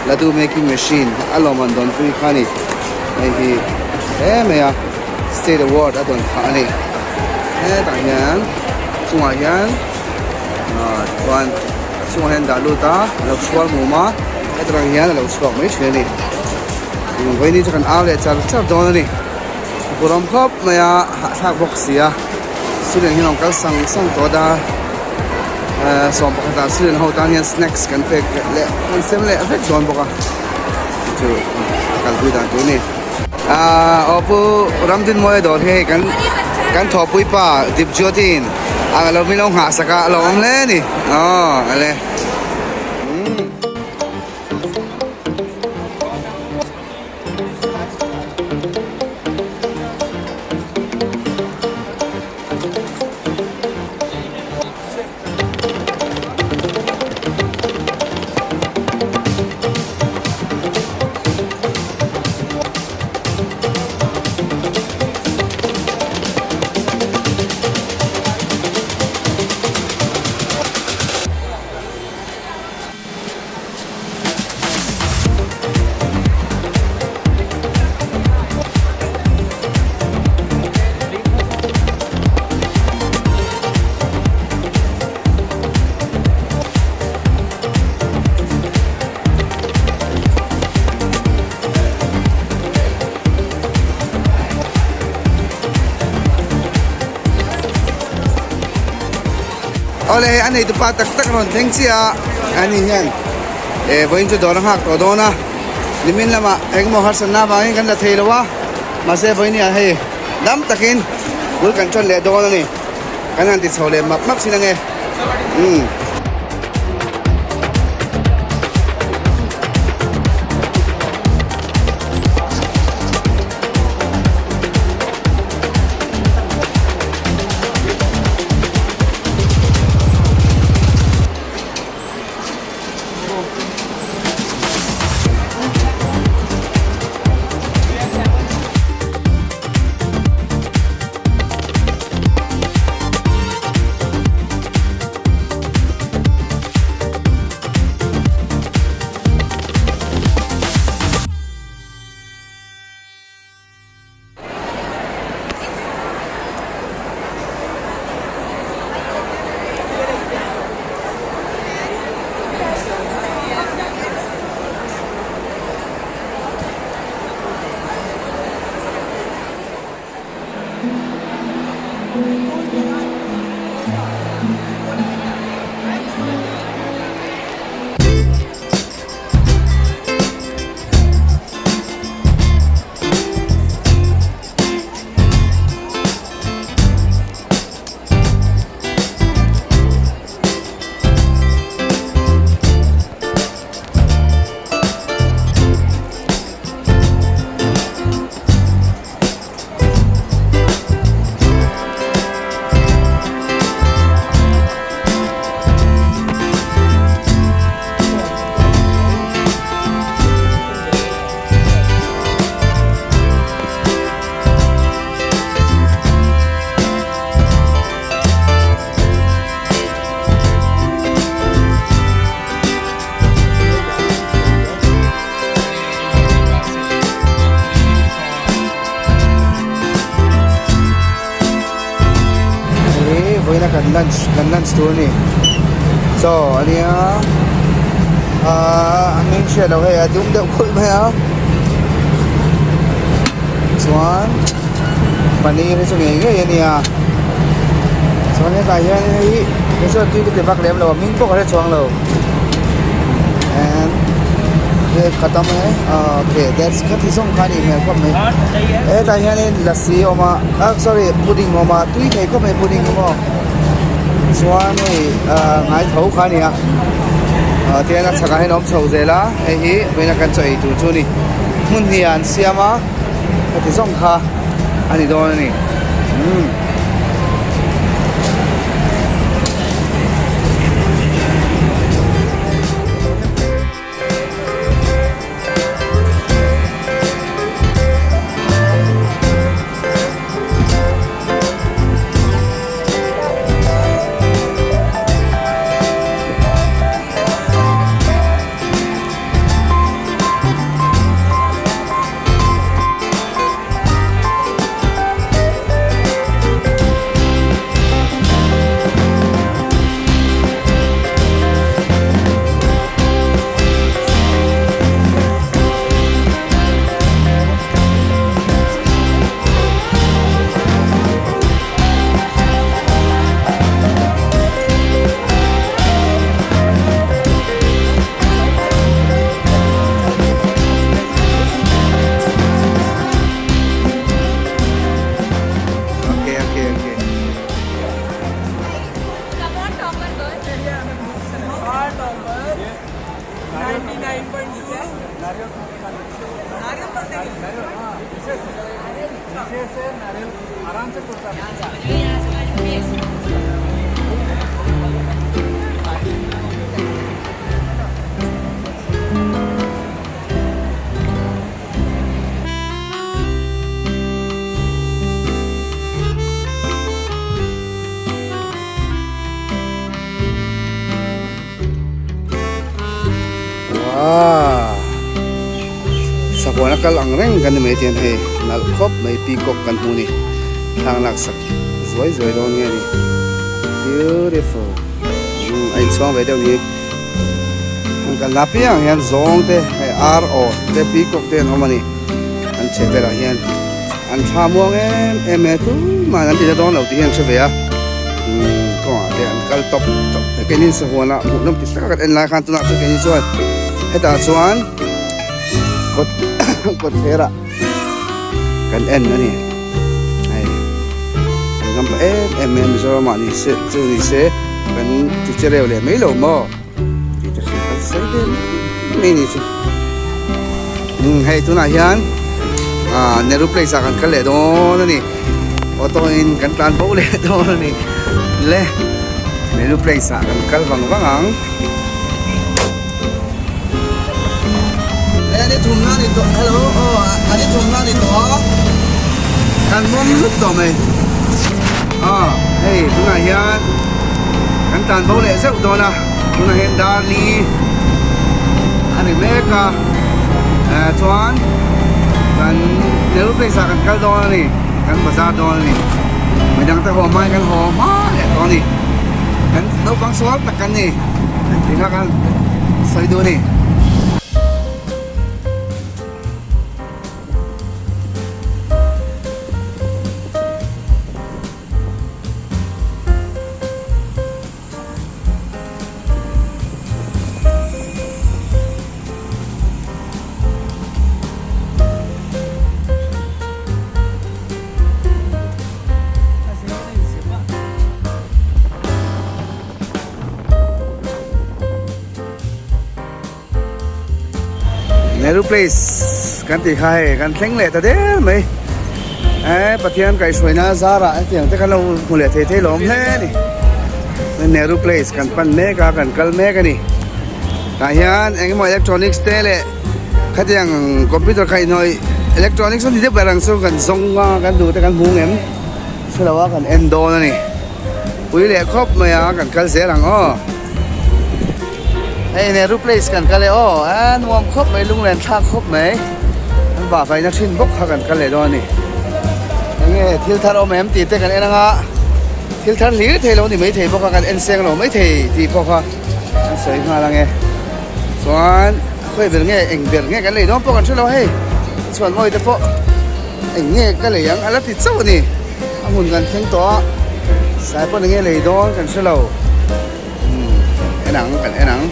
Speaker 1: laddu making machine a lawm an dawn pui kha a ni hei hi hle mai a state award a dawn phah a ni hetah hian chungah hian ah chuan a chungah hian dah lut a a lo chhuar mum a hetah hian a lo chhuak mai thin a ni vawiin hi chu kan au leh char char dawn a ni buram khawp mai a hahthlak bawk si a student hian an kal sang sang tawh a. Sawm pakhatah student ho tan hian snacks kan pek leh kan sem leh vek dawn bawk a chu a kalpui dan tur a ni. Aw pu Ramdinmawia dawr hi hei kan kan thawhpui pa Dipjyotin a lo min lo nghah sak a a lo awm hle a ni aw ale. Awle hei a neitu pa tak tak a rawn thleng chiah a, ani hian eh vawiin chu dawr a nghak tawh dawn a, nimin lamah engemaw harsatna avangin kan la thei lo a, mahse vawiin ah hei dam takin bul kan ṭan leh dawn a ni, kan han ti chho leh map map thin ange umm. Hei vawiina kan lunch kan lunch tur a ni chaw a nia ahh a hming hriat loh hei a dum deuh khulh mai a chuan paneer hi chu ngei ngei a nia chuan hetah hian hei hei chuan tui ka ti vak lem lo a hming pawh ka hre chuang lo and hei khatam e okay that's khati zawng kha a nih hmel khawp mai hetah hianin lassi a awm a ah sorry pudding a awm a tui thei khawp mai pudding hi maw chuan hei ah ngai tho kha a ni a ah tihian a chhakah hian a awm chho zel a hei hi vawiina kan chaw ei tur chu a ni hmun hnih ah an siam a khati zawng kha a ni dawn a ni umm. Okay, okay, okay. Wow. Sahuan a kal ang reng kan ni mai tian hei nalh khawp mai peacock kan hmu ni thlang lak sak zuai zuai dawn nge ni beautiful a inchhuang ve deuh ni. An kalna apiang hian zawng te hei ar aw te peacock te an awm a ni an chhe velah hian an thla muang em em e tumah an ti na dawn lo tih hi an hre ve a umm. kawngah te an kal tawp tawp keini sahuanah hmuhnawm ti tak a kan en lai khan tunah chuan keini chuan hetah chuan kawt kawt thlerah kan en a ni hei an ngam pah em em mai a Mizoram ah ni se chu ni se kan ti che reu leh mai lo maw tih te hrilh kan sawi ve mai mai ni chu umm hei tunah hian ah Nehru place ah kan kal leh dawn a ni auto in kan tlan bo leh dawn a ni le Nehru place ah kan kal vang vang ang. Le ani thumna ni tawh hello aw ani thumna ni tawh a kan mawm lut tawh mai aw hei tunah hian kan tan bo leh zeuh dawn a tunah hian dar li a ni mek a eh chuan kan Nehru place ah kan kal dawn a ni kan bazar dawn a ni midang te haw hmain kan haw hma leh tawh a ni kan naupang sual tak kan ni. Engtinga kan sawi duh a ni. Nehru Place kan tih kha hei kan thleng leh ta der mai eh Pathian kaihhruaina zarah hetiang te kan lo hmu leh thei thei lo awm hle a ni Nehru Place kan pan mek a kan kal mek a ni tah hian eng emaw electronics te leh khatiang computer kha inhnawih electronics a ni deuh ber ang chu kan zawng a kan duh te kan hmu ngem hrelo a kan en dawn a ni. Pui leh khawp mai a kan kal zel ang aw. Hei Nehru Place kan kal e aw a nuam khawp mai lunglen thlak khawp mai kan vah vaina thin bawk kha kan kal leh dawn a ni. Enge thil thar awm em tih te kan en anga thil thar hlir thei lo ni mai thei bawk a kan en seng lo mai thei tih pawh kha kan sawi nghal ang e. Chuan khawi ber nge eng ber nge kan lei dawn pawh kan hre lo hei chhuan mawi te pawh eng nge ka lei ang a la ti chauh a ni. A hmun kan thleng tawh a, sai pawh enge lei dawn kan hre lo. Umm en ang kan en ang.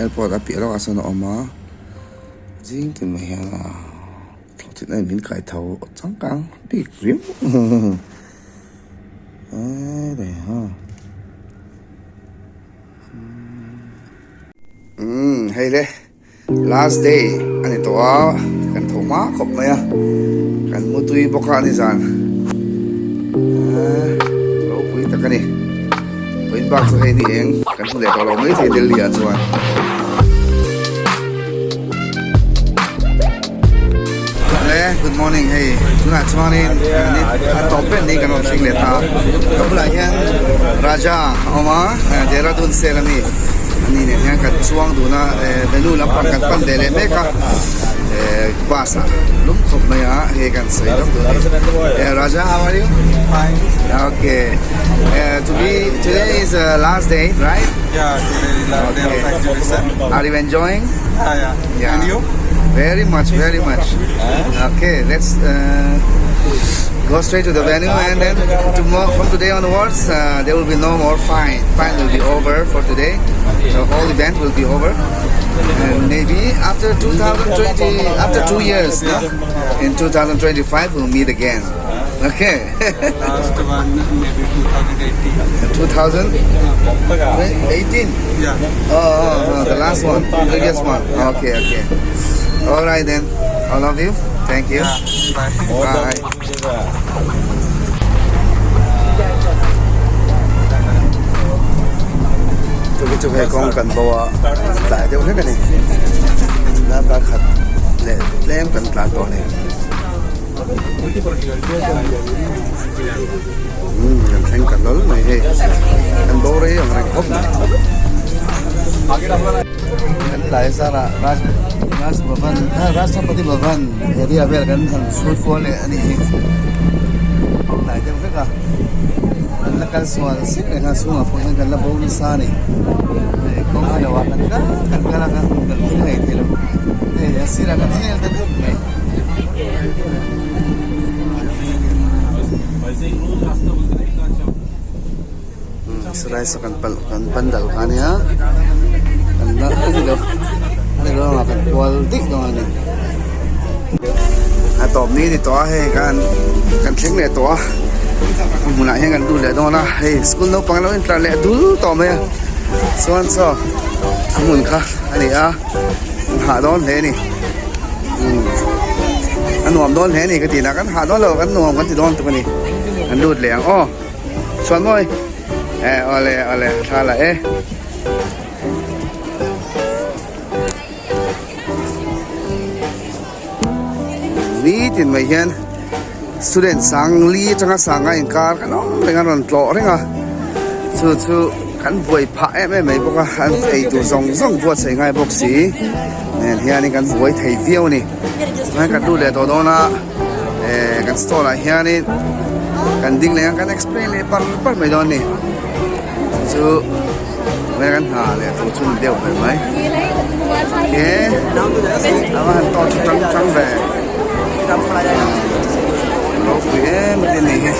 Speaker 1: Airport a piah lawkah sawn a awm a zing tin mai hian a. Thawhchilh na in min kai tho changkang bik riau umm hei le last day a ni tawh a kan tho hma khawp mai a kan mu tui bawk a nizan ropui tak a ni vawiin bak chu hei ni eng kan hmu leh tawh lo maithei Delhi ah chuan. Le good morning hei tunah chuanin a tawp ber ni kan rawn thleng leh ta ka bulah hian Raja a awm a Dehradun sel a ni ani nen hian kan chuang dun a venue lampang kan pan ve leh mek a bus ah lum khawp mai a hei kan sawi lawk dun a ni Raja how are you
Speaker 4: Fine.
Speaker 1: Okay to be today is the last day right
Speaker 4: Yeah, today is last day of exhibition.
Speaker 1: Are you enjoying?
Speaker 4: Yeah, yeah.
Speaker 1: Yeah.
Speaker 4: And you?
Speaker 1: Very much, very much. Okay, let's uh, go straight to the venue and then tomorrow, from today onwards, uh, there will be no more fine. Fine will be over for today. The whole event will be over. And maybe after 2020, after 2 years, no? In 2025, we'll meet again. Okay.
Speaker 4: Last one maybe 2018.
Speaker 1: 2018?
Speaker 4: Yeah.
Speaker 1: Oh, the last one, previous one. Okay. All right then. All of you. Thank you.
Speaker 4: Bye.
Speaker 1: Bye. Chu chu hei kawng kan bo a tlai deuh hlek a ni darkar khat leh tlem kan tlan tawh a ni umm kan thleng ta hlawl mai hei kan bo rei ang reng khawp mai kan tlai zarah Raj Raj Bhavan Rashtrapati Bhavan area vel kan han hrut kual leh a nih hi tlai deuh hlek a kan la kal sual sek reng a chhungah pawh hian kan la bo nasa a ni hei kawng a lo ah kan kal kan kal a kan kal thleng ngei thei lo hei a sirah kan hel ta deuh mai. Silai saw kan palh kan pandal kha a nia kan la a ni lo a ni lo lamah kan kual daih dawn a ni a tawp ni ni tawh a hei kan kan thleng leh tawh a a hmunah hian kan lut leh dawn a hei school naupang lo intlar leh dul tawh mai a chuan saw a hmun kha a ni a an hah dawn hle a ni a nuam dawn hle a ni ka tih na kan hah dawn lo kan nuam kan ti dawn tuk a ni kan lut leh ang aw. Chuan mawi e awle awle thla la e. Nitin mai hian student sang li atanga sanga inkar kan awm reng a rawn tlawh reng a chu chu kan buai phah em em mai bawk a an ei tur zawng zawng buatsaih ngai bawk si nen hianin kan buai thei viau a ni chuan kan lut leh tawh dawn a. Eh kan stall ah hianin kan ding leh a kan explain leh par par mai dawn a ni chu tunah kan hna leh tur chu ni deuh ber mai he a va han tawt tang tang ve ropui em a ni hi.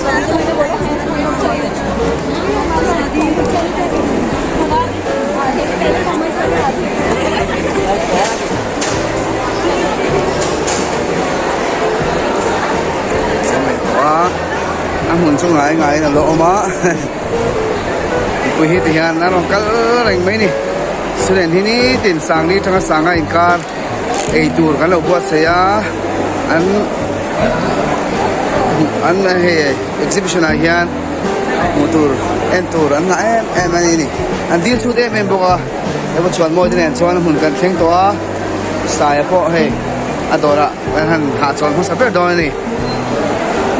Speaker 1: A hmun chu ngai ngaiin a lo awm a mipui hi ti hian a rawn kal reng mai a ni student hi nitin sangli atanga sanga inkar ei tur kan lo buatsaih a an an hei exhibition ah hian hmuh tur en tur an ngah em em a ni an dil chhut em em bawk a. Hei chuan mawi te nen chuan hmun kan thleng tawh a saia pawh hei a dawrah kan han hahchawn hmasa ber dawn a ni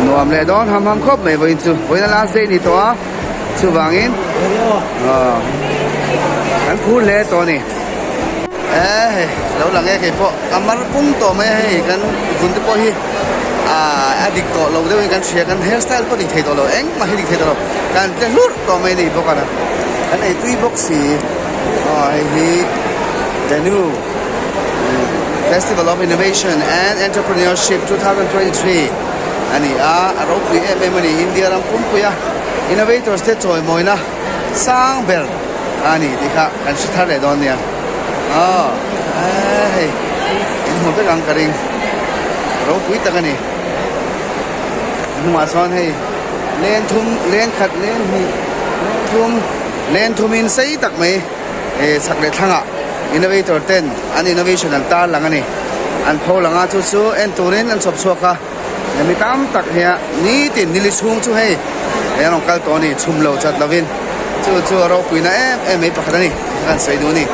Speaker 1: nuam leh dawn ham ham khawp mai vawiin chu vawiin a last day a ni tawh a chuvangin aw kan phur hle tawh a ni e hei lo lang e keipawh a mar pung tawh mai a hei kan vun te pawh hi ah a dik tawh lo deuhin kan hria kan hair style pawh dik thei tawh lo engmah hi dik thei tawh lo kan tle hlurh tawh mai a ni bawk a kan ei tui bawk si aw hei hi the new festival of innovation and entrepreneurship 2023 a ni a a ropui em em a ni India ram pumpui a innovators te chawimawina sang ber a ni tih kha kan hre thar leh dawn nia aw hei in hmu vek ang ka ring ropui tak a ni a hnungah chuan hei Len thum, len khat, len hnih, len thum, len thumin sei tak mai eh chhak leh thlangah innovator ten an innovation an tar lang a ni. An pho lang a, chu chu en turin an chhawp chhuak a, mi tam tak hia nitin nili chhung chu hei he an rawn kal tawh a ni, chhum lo chat lovin chu chu a ropuina em em mai pakhat a ni, kan sawi duh a ni.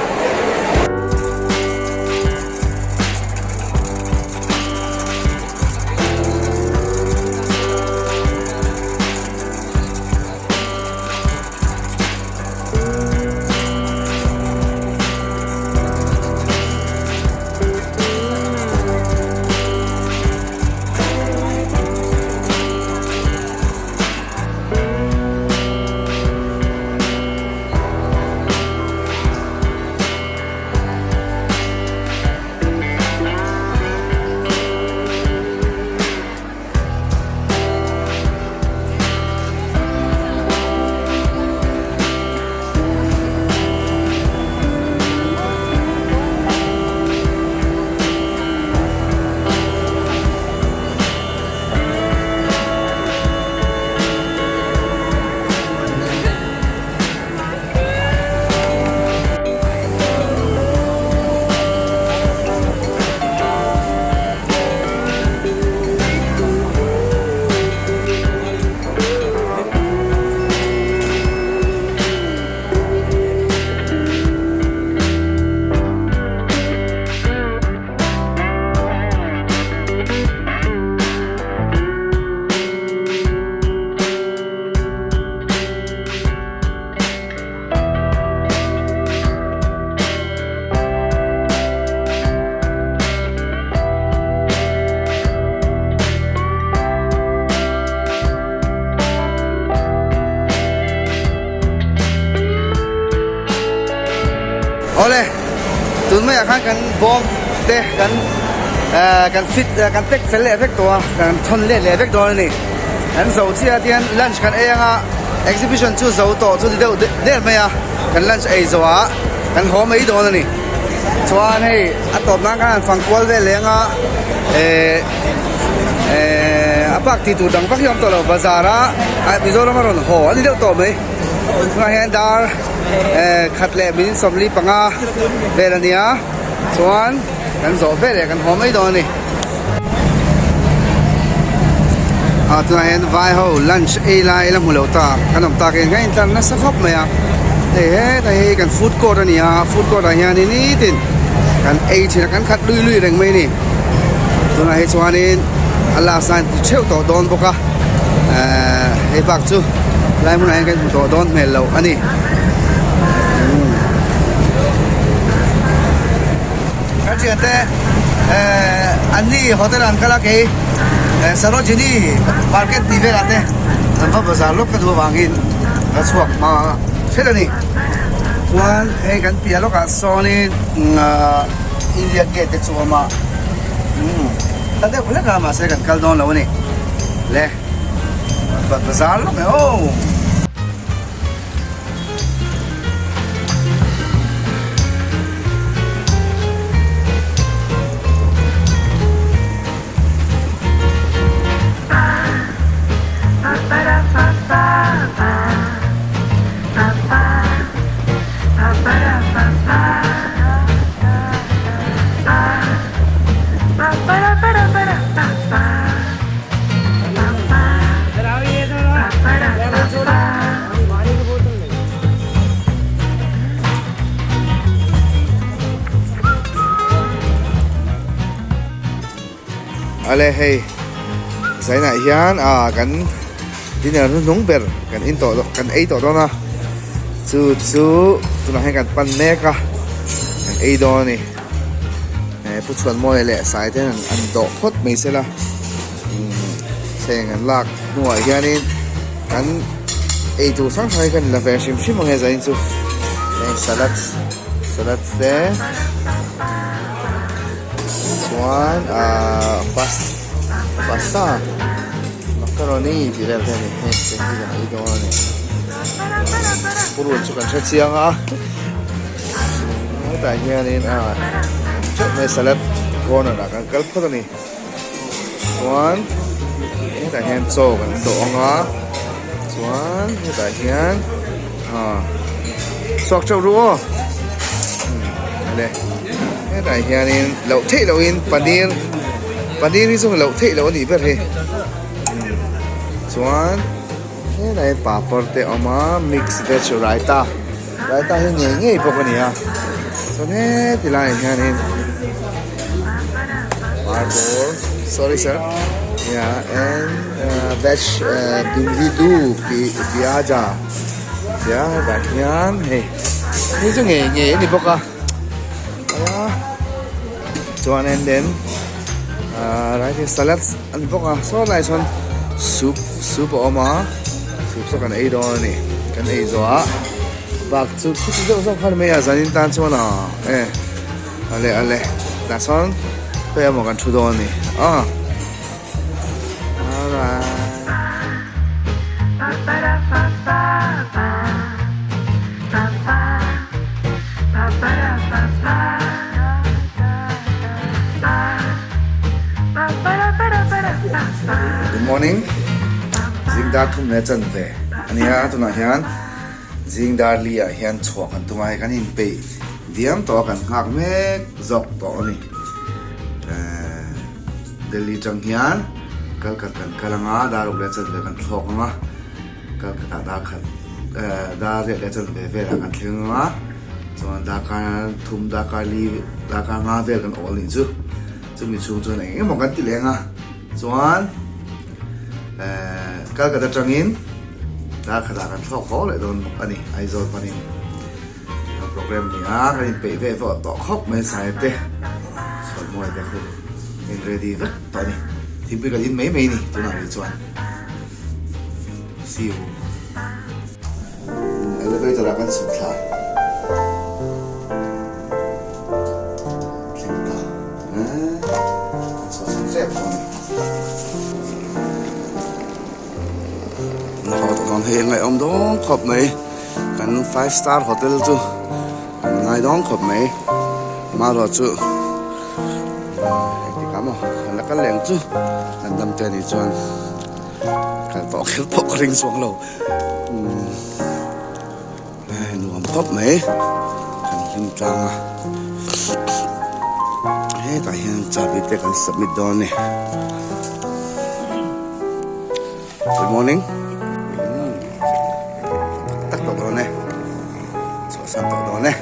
Speaker 1: Awle, tun maiah khan kan bawm te kan kan fit kan pack fel leh vek tawh a, kan thawn let leh vek dawn a ni. Kan zo chiah tian lunch kan ei anga exhibition chu zo tawh chu ti deuh der mai a, kan lunch ei zawh ah kan haw mai dawn a ni. Chuan hei a tawp nan khan an fang kual vel leh anga eh eh a park tih tur dang vak hi a awm tawh lo bazar a Mizoram a rawn haw a ni deuh tawh mai. Tunah hian dar eh khat leh minute 45 vel a nia chuan kan zawh vel leh kan haw mai dawn a ni. Ah tunah hian vai ho lunch ei lai la hmu lo ta kan awm tak in kan intlar nasa khawp mai a hei hetah hi kan food court a ni a food court ah hianin nitin kan ei thin a kan khat lui lui reng mai a ni tunah hi chuanin a last a inti theuh tawh dawn bawk a ehh hei bak chu lai hmunah hian kan hmu tawh dawn hmel loh a ni. Ka thiante eh an ni hotel an kal a kei eh Sarojini market tih velah te an va bazar lawk ka duh avangin ka chhuak hma hret a ni. Chuan hei kan piah lawkah sawnin ah India gate te chu a awm a umm ta deuh hlek a mahse kan kal dawn lo a ni le bazar lawk e aw. Ale hei zainah hian ah kan dinner hnuhnung ber kan in tawh kan ei tawh dawn a chu chu tunah hian kan pan mek a kan ei dawn a ni eh pu chhuanmawia leh sai te hian an dawh phawt mai sela. Thleng an lak hnuah hianin kan eitur hrang hrang hi kan la ve hrim hrim ang e zanin chu heng salad salad te chuan ahh pas pasta macaroni tih vel te a ni heng te hi kan ei dawn a ni purun chu kan hre chiang a hetah hianin ah theuh mai salad corner ah kan kal phawt a ni. Chuan hetah hian chaw kan dawh ang a chuan hetah hian ah chhuak theuh ru aw le hetah hianin loh theih lohin paneer paneer hi chu loh theih loh a nih ber hi chuan hetah hian papar te a awm a mix veg raita raita hi ngei ngei bawk a ni a chuan heti laiah hianin. Marble sorry sir yeah and veg bindi do piaja tia hetah hian hei hei chu ngei ngei a ni bawk a chuan and then ah salad a ni bawk a saw lai sawn soup soup a awm a soup saw kan ei dawn a ni kan ei zawh ah bak chu khiti deuh zawk kha ni mai a zanin tan chuan a e. Ale ale tah sawn khawi emaw kan thu dawn a ni aw alright. Good morning zing dar thum leh chan ve ania tunah hian zing dar li ah hian chhuah kan tum a hei kan inpeih Diam tawh a kan nghak mek zawk tawh a ni. Ehh Delhi tang hian Calcutta kan kal anga dar uk leh chanve kan thlawk anga Calcutta dar khat ehh dar riat leh chanve velah kan thleng anga chuan darkar thum darkar li darkar nga vel kan awl nih chu chumi chhung chuan eng emaw kan ti leh anga chuan ehh Calcutta tangin dar khatah kan thlawk haw leh dawn bawk a ni Aizawl panin. Program ni a kan inpeih ve vawh tawh khawp mai saheb te chhuanmuai te khu in ready vek tawh a ni thingpui kan in mai mai ni tunah rih chuan see you elevator ah kan chhuk thla. tep tawh a ni. Na haw tawh dawn hei a ngaihawm dawn khawp mai kan five star hotel chu kan ngai dawn khawp mai amaherawh chu engtik ah maw kan la kal leh ang chu kan dam te anih chuan kal tawh kher pawh ka ring chuang lo umm nuam khawp mai kan hlim tlang a hetah hian chahbi te kan submit dawn a ni. Good morning. Tak tawh dawn e. Chhuahsan tawh dawn e.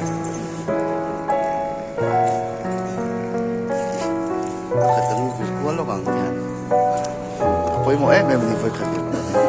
Speaker 1: Khat kan vir kual lawk ang hian. A pawimawh em em a ni vawikhat vir kual hi.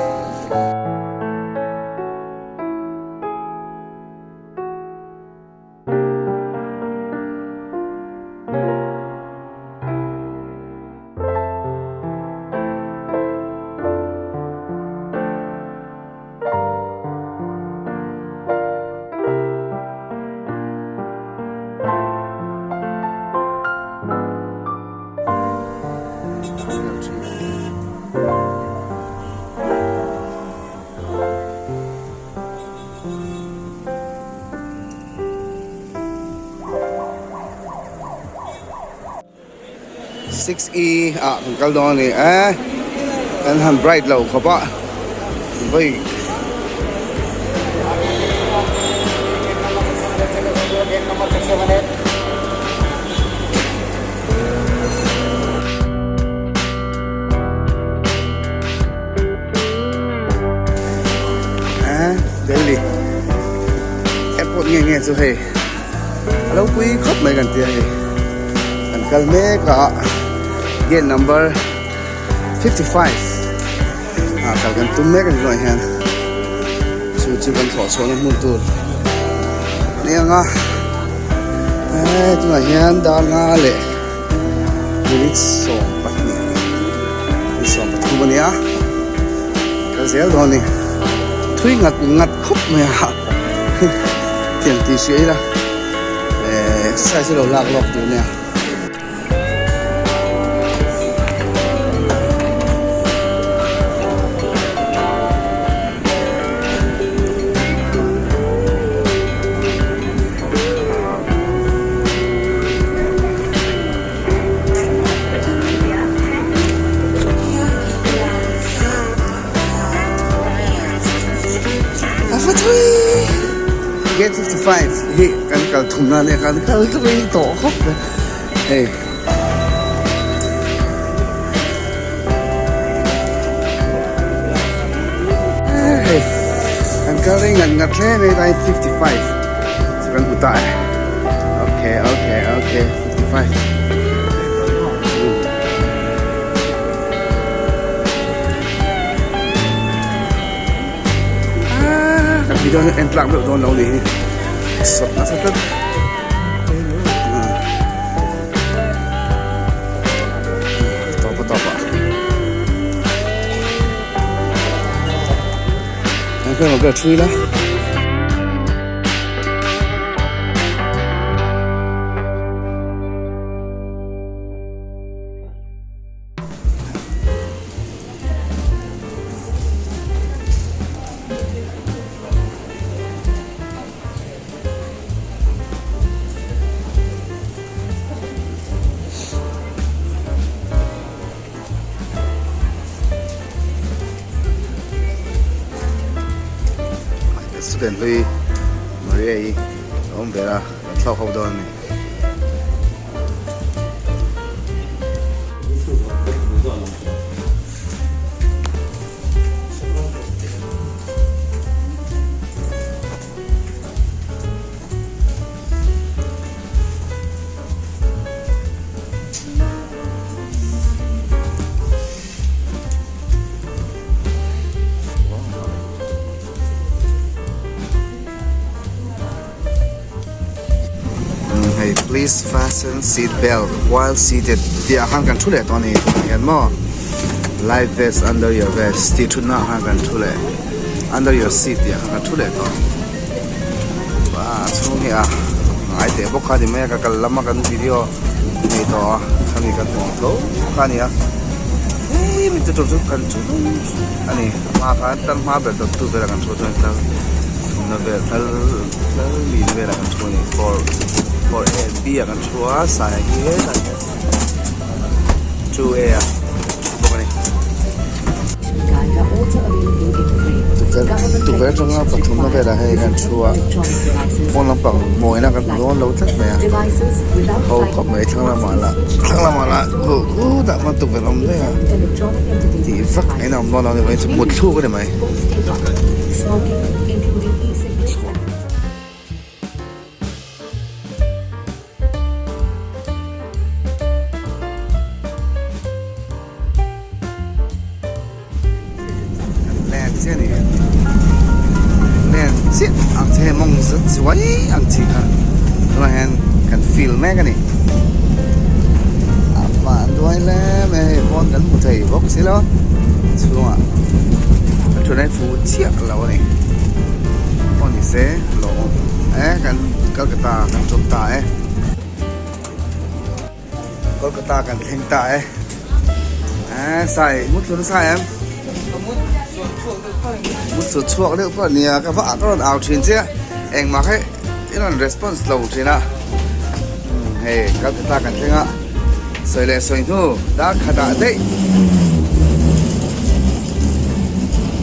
Speaker 1: 6E ah kan kal dawn a ni e kan han bright lo khawp a vawi Delhi airport nge nge chu hei a lo pui khawp mai kan tia hei kan kal mek a gate number 55 ah kal kan tum mek a ni tunah hian chu chu kan thlawh chhuahna hmun tur a ni ang a tunah hian dar nga leh minute 20 ni 13 a nia kal zel dawn a ni thui ngat ngat khawp mai a tiang tih hria ila eh exercise hi lo lak lawk tur nia. Gate 55 hi kan kal thum na nia kan kal thui tawh khawp mai hei. Hei kan kal rei ngat ngat hle mai tlai 55 chu kan hmu ta e okay okay okay 55. Kan video hi en tlak deuh dawn lo ni hi sawt nasa tlat. Tawp a tawp a. Kan khawi emaw ber thui la. Student hlui Maria i a awm ber a kan thlawk ho dawn a ni. Hei please fasten seat belt while seated tih ah khan kan thu leh tawh a ni tunah hian maw life vest under your vest tih thutna ah khan kan thu leh under your seat tih ah khan kan thu leh tawh a chhung hi a ngai teh bawk kha ni mai a ka kal lama kan video nei tawh a. Khami kan hmuh ang tho kha a ni a hei mi te tur chu kan chu a ni a hma khan tlar hma ber dawttu velah kan thu chuan tlar thumna vel tlar tlar lina velah kan thu a ni four four a and b ah kan thu a sai hi hetah hian two a ah thu bawk a ni. Tukverh atanga pathumna velah hei kan thu a pawn lampang mawina kan hmu dawn lo tlat mai a ho khawp mai thlang lamah lah thlang lamah lah huh khutah khuan tukverh a awm daih a tih vak in a awm dawn lo a ni mai chu mut thluk a ni mai. Len chiah ni len chiah ang che hei mawng zet zuai ang chi kha tunah hian kan feel mek a ni a van duai hle mai hei pawn kan hmu thei bawk si lo chhungah a thutna hi fuh chiah lo a ni pawh ni se lawm e kan Kolkata kan tum ta e. Kolkata kan thleng ta e. Eh, sai, mut thlun sai em? Mut chu chhuak deuh pawh nia, ka va ka rawn au thin che. Engmah kha i rawn response lo thin a. Hei, Kolkata kan thleng a. Sawi leh sawi hnu, dar khatah daih.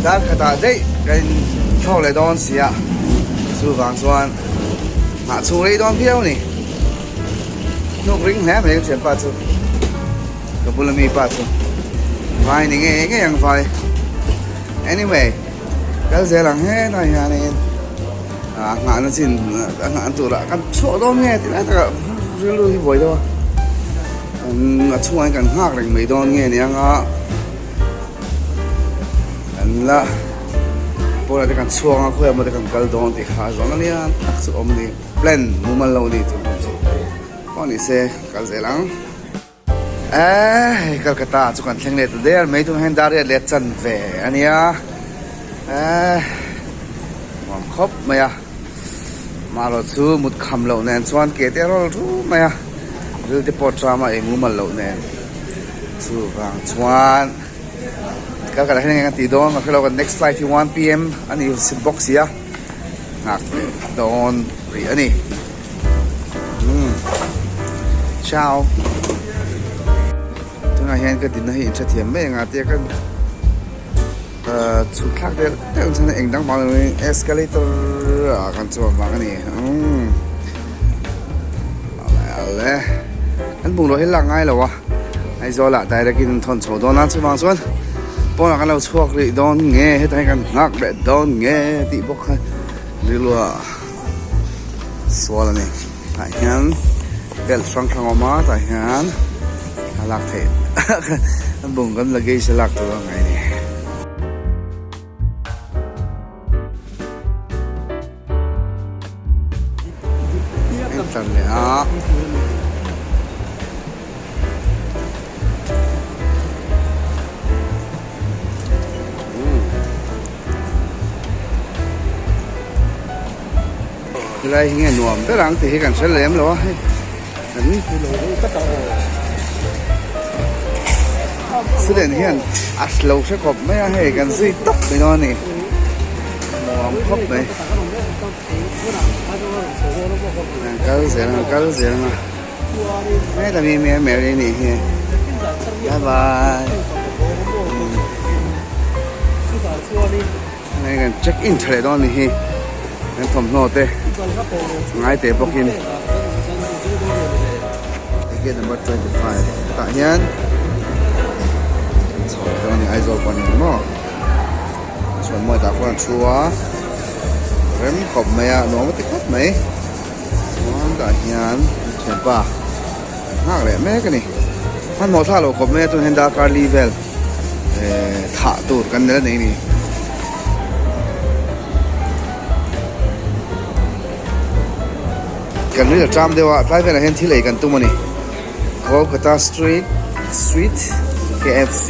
Speaker 1: Dar khatah daih kan thlawk leh dawn sia. Chuvang chuan nghah chhung rei dawn viau a ni. Hnuk ring hle mai ka thianpa chu ka bula mi pa chu vai ni ngei ngei ang vai anyway kal zel ang hetlai hianin ah nghahna chin a nghah turah kan chhuak dawn nge ti lai takah rilru hi buai deuh a a chhungah hian kan nghak reng mai dawn nge nia nga. Kan la pawnah te kan chhuak ang a khawiah maw te kan kal dawn tih kha a zawhna lian tak chu awm a ni plan mumal lo a ni chu tum chu pawh ni se kal zel ang eh hei Calcutta chu kan thleng leh ta der mai tunah hian dar riat leh chan ve a nia eh nuam khawp mai a marawh chu mut kham loh nen chuan ke te a rawl thu mai a ril te pawh tram a ei mumal loh nen. Chuvang chuan kal kal ah hian eng a tih dawn ka hrelo kan next flight hi 1pm a ni si bawk si a nghak leh dawn rih a ni umm ciao tunah hian ka dinna hi inhrethiam mai anga tia ka chhuk thlak deuh deuh chuan eng dang vang lovin escalator ah kan chuan vang a ni umm awle kan bungraw hi lak ngai lo a Aizawl ah direct in an thawn chho dawn a chuvang chuan pawnah kan lo chhuak rih dawn nge hetah hian kan nghak leh dawn nge tih bawk kha rilru ah sual a ni tah hian belt hrang hrang a awm a tah hian a lak theih an bung kan luggage a lak tur a ngai a ni. Enter leh a. Helai hi nge nuam ber ang tih hi kan hre lem lo a hei kan student hian a lo hre khawp mai a hei kan zui tawp mai dawn a ni nuam khawp mai kal zel ang kal zel ang a heta mi Mary Mary nih hi bye bye Hei kan check in tha leh dawn a ni hi kan thawmhnaw te ngai teh bawkin ticket number 25 tah hian chho leh dawn a ni Aizawl pawh a ni ang maw chuan mawi tah khuan a thu a rem khawp mai a nuam a ti khawp mai chuan tah hian thianpa nghak leh mek a ni hmanhmawh thla loh khawp mai a tunah hian darkar li vel eh thah tur kan nel a nei a ni. Kan ri a ṭam deuh a tlai velah hian thil ei kan tum a ni Kolkata street street KFC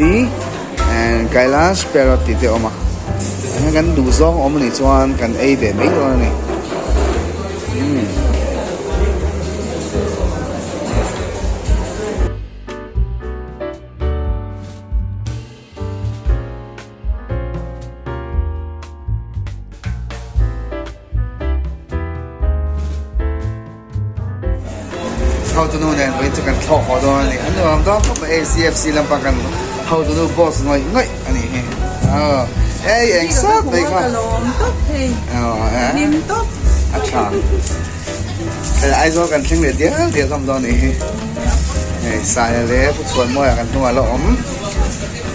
Speaker 1: and Kailash parrot tih te a awm a tah hian kan duh zawng awm a nih chuan kan ei ve mai dawn a ni. Hotunu nen vawiin chu kan thlawk haw dawn a ni. A nuam dawn khawp mai ACFC lampang kan hotunu boss ngawih ngawih a nih hi. Aw ei eng sat mai kha. A tha. Hei Aizawl kan thleng leh dial dial hlawm dawn a nih hi. Hei Saia leh Pu Chhuanmawia kan hnungah la awm.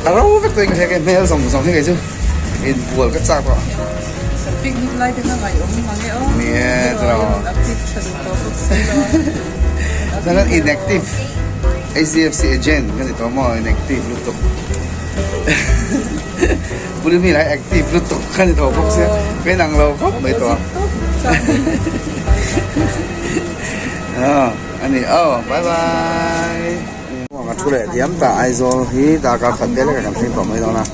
Speaker 1: A ro vek tawh in ka hria kei hmel zawng zawng hi kei chu inbual ka chak tawh.
Speaker 8: Picnic lai te kha ngaih awm mang e aw.
Speaker 1: Ni e tiraw.
Speaker 8: Rawn active tha duh tawh bawk si lo.
Speaker 1: Chuan kan inactive HDFC agent ka ni tawh maw inactive lutuk. Pulimi lai active lutuk ka ni tawh bawk sia ka inang lo khawp mai tawh. Aw a ni aw bye bye. Ka thu leh diam ta Aizawl hi darkar khat vel ka kan thleng tawh mai dawn a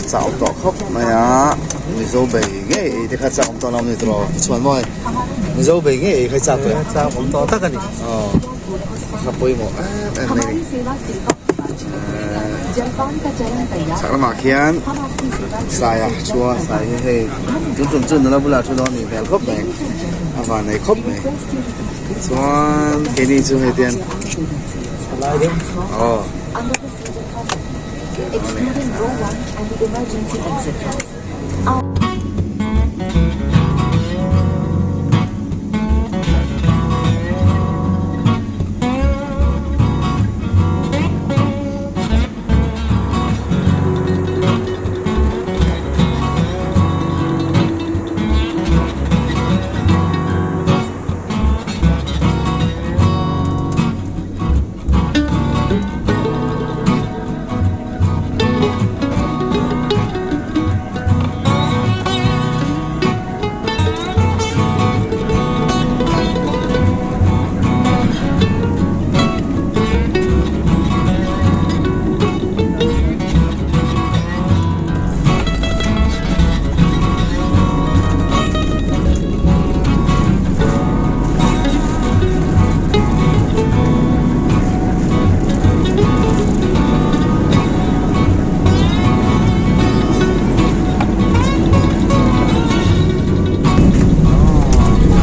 Speaker 1: chau tawh khawp mai a Mizo bei ngei ei te kha chak awm tawh lo ni tawh chhuan mawi Mizo bei ngei ei kha chak tawh
Speaker 7: chak awm tawh tak a ni
Speaker 1: aw kha pawimawh em em mai ni chhak lamah khian saia chua sai hi hei tun tum chu nula bulah thu dawn nih hmel khawp mai a van nei khawp mai. Chuan keini chu hei te hian aw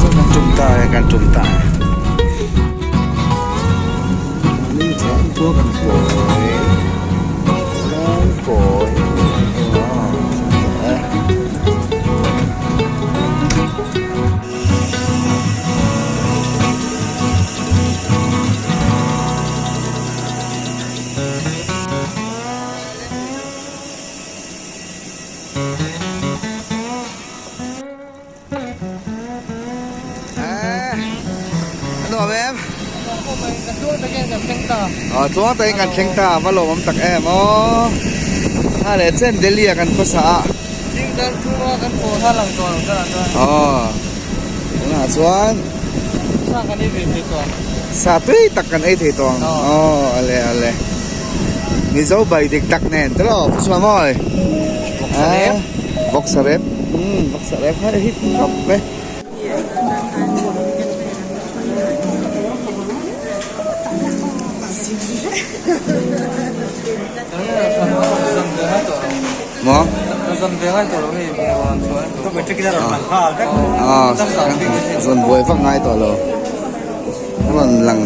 Speaker 1: Kan tum ta e kan kawi kan kawi Nuam em? Tluang takin kan thleng ta, va lawmawm tak em aw. Ha leh chen Delhi ah kan khawsa a.
Speaker 7: Ding dar thuma kan haw hla lang tawh lo tunah chuan.
Speaker 1: Aw, tunah chuan.
Speaker 7: Sa kan ei ve thei tawh ang.
Speaker 1: Sa tui tak kan ei thei tawh ang. Aw, ale ale. Mizo bai dik tak nen te lo, Pu Chhuamawi.
Speaker 7: Vawksa rep.
Speaker 1: Vawksa rep. Umm, vawksa rep kha hit khawp mai. Maw? Zawn buai vak ngai tawh lo. A rawn lang.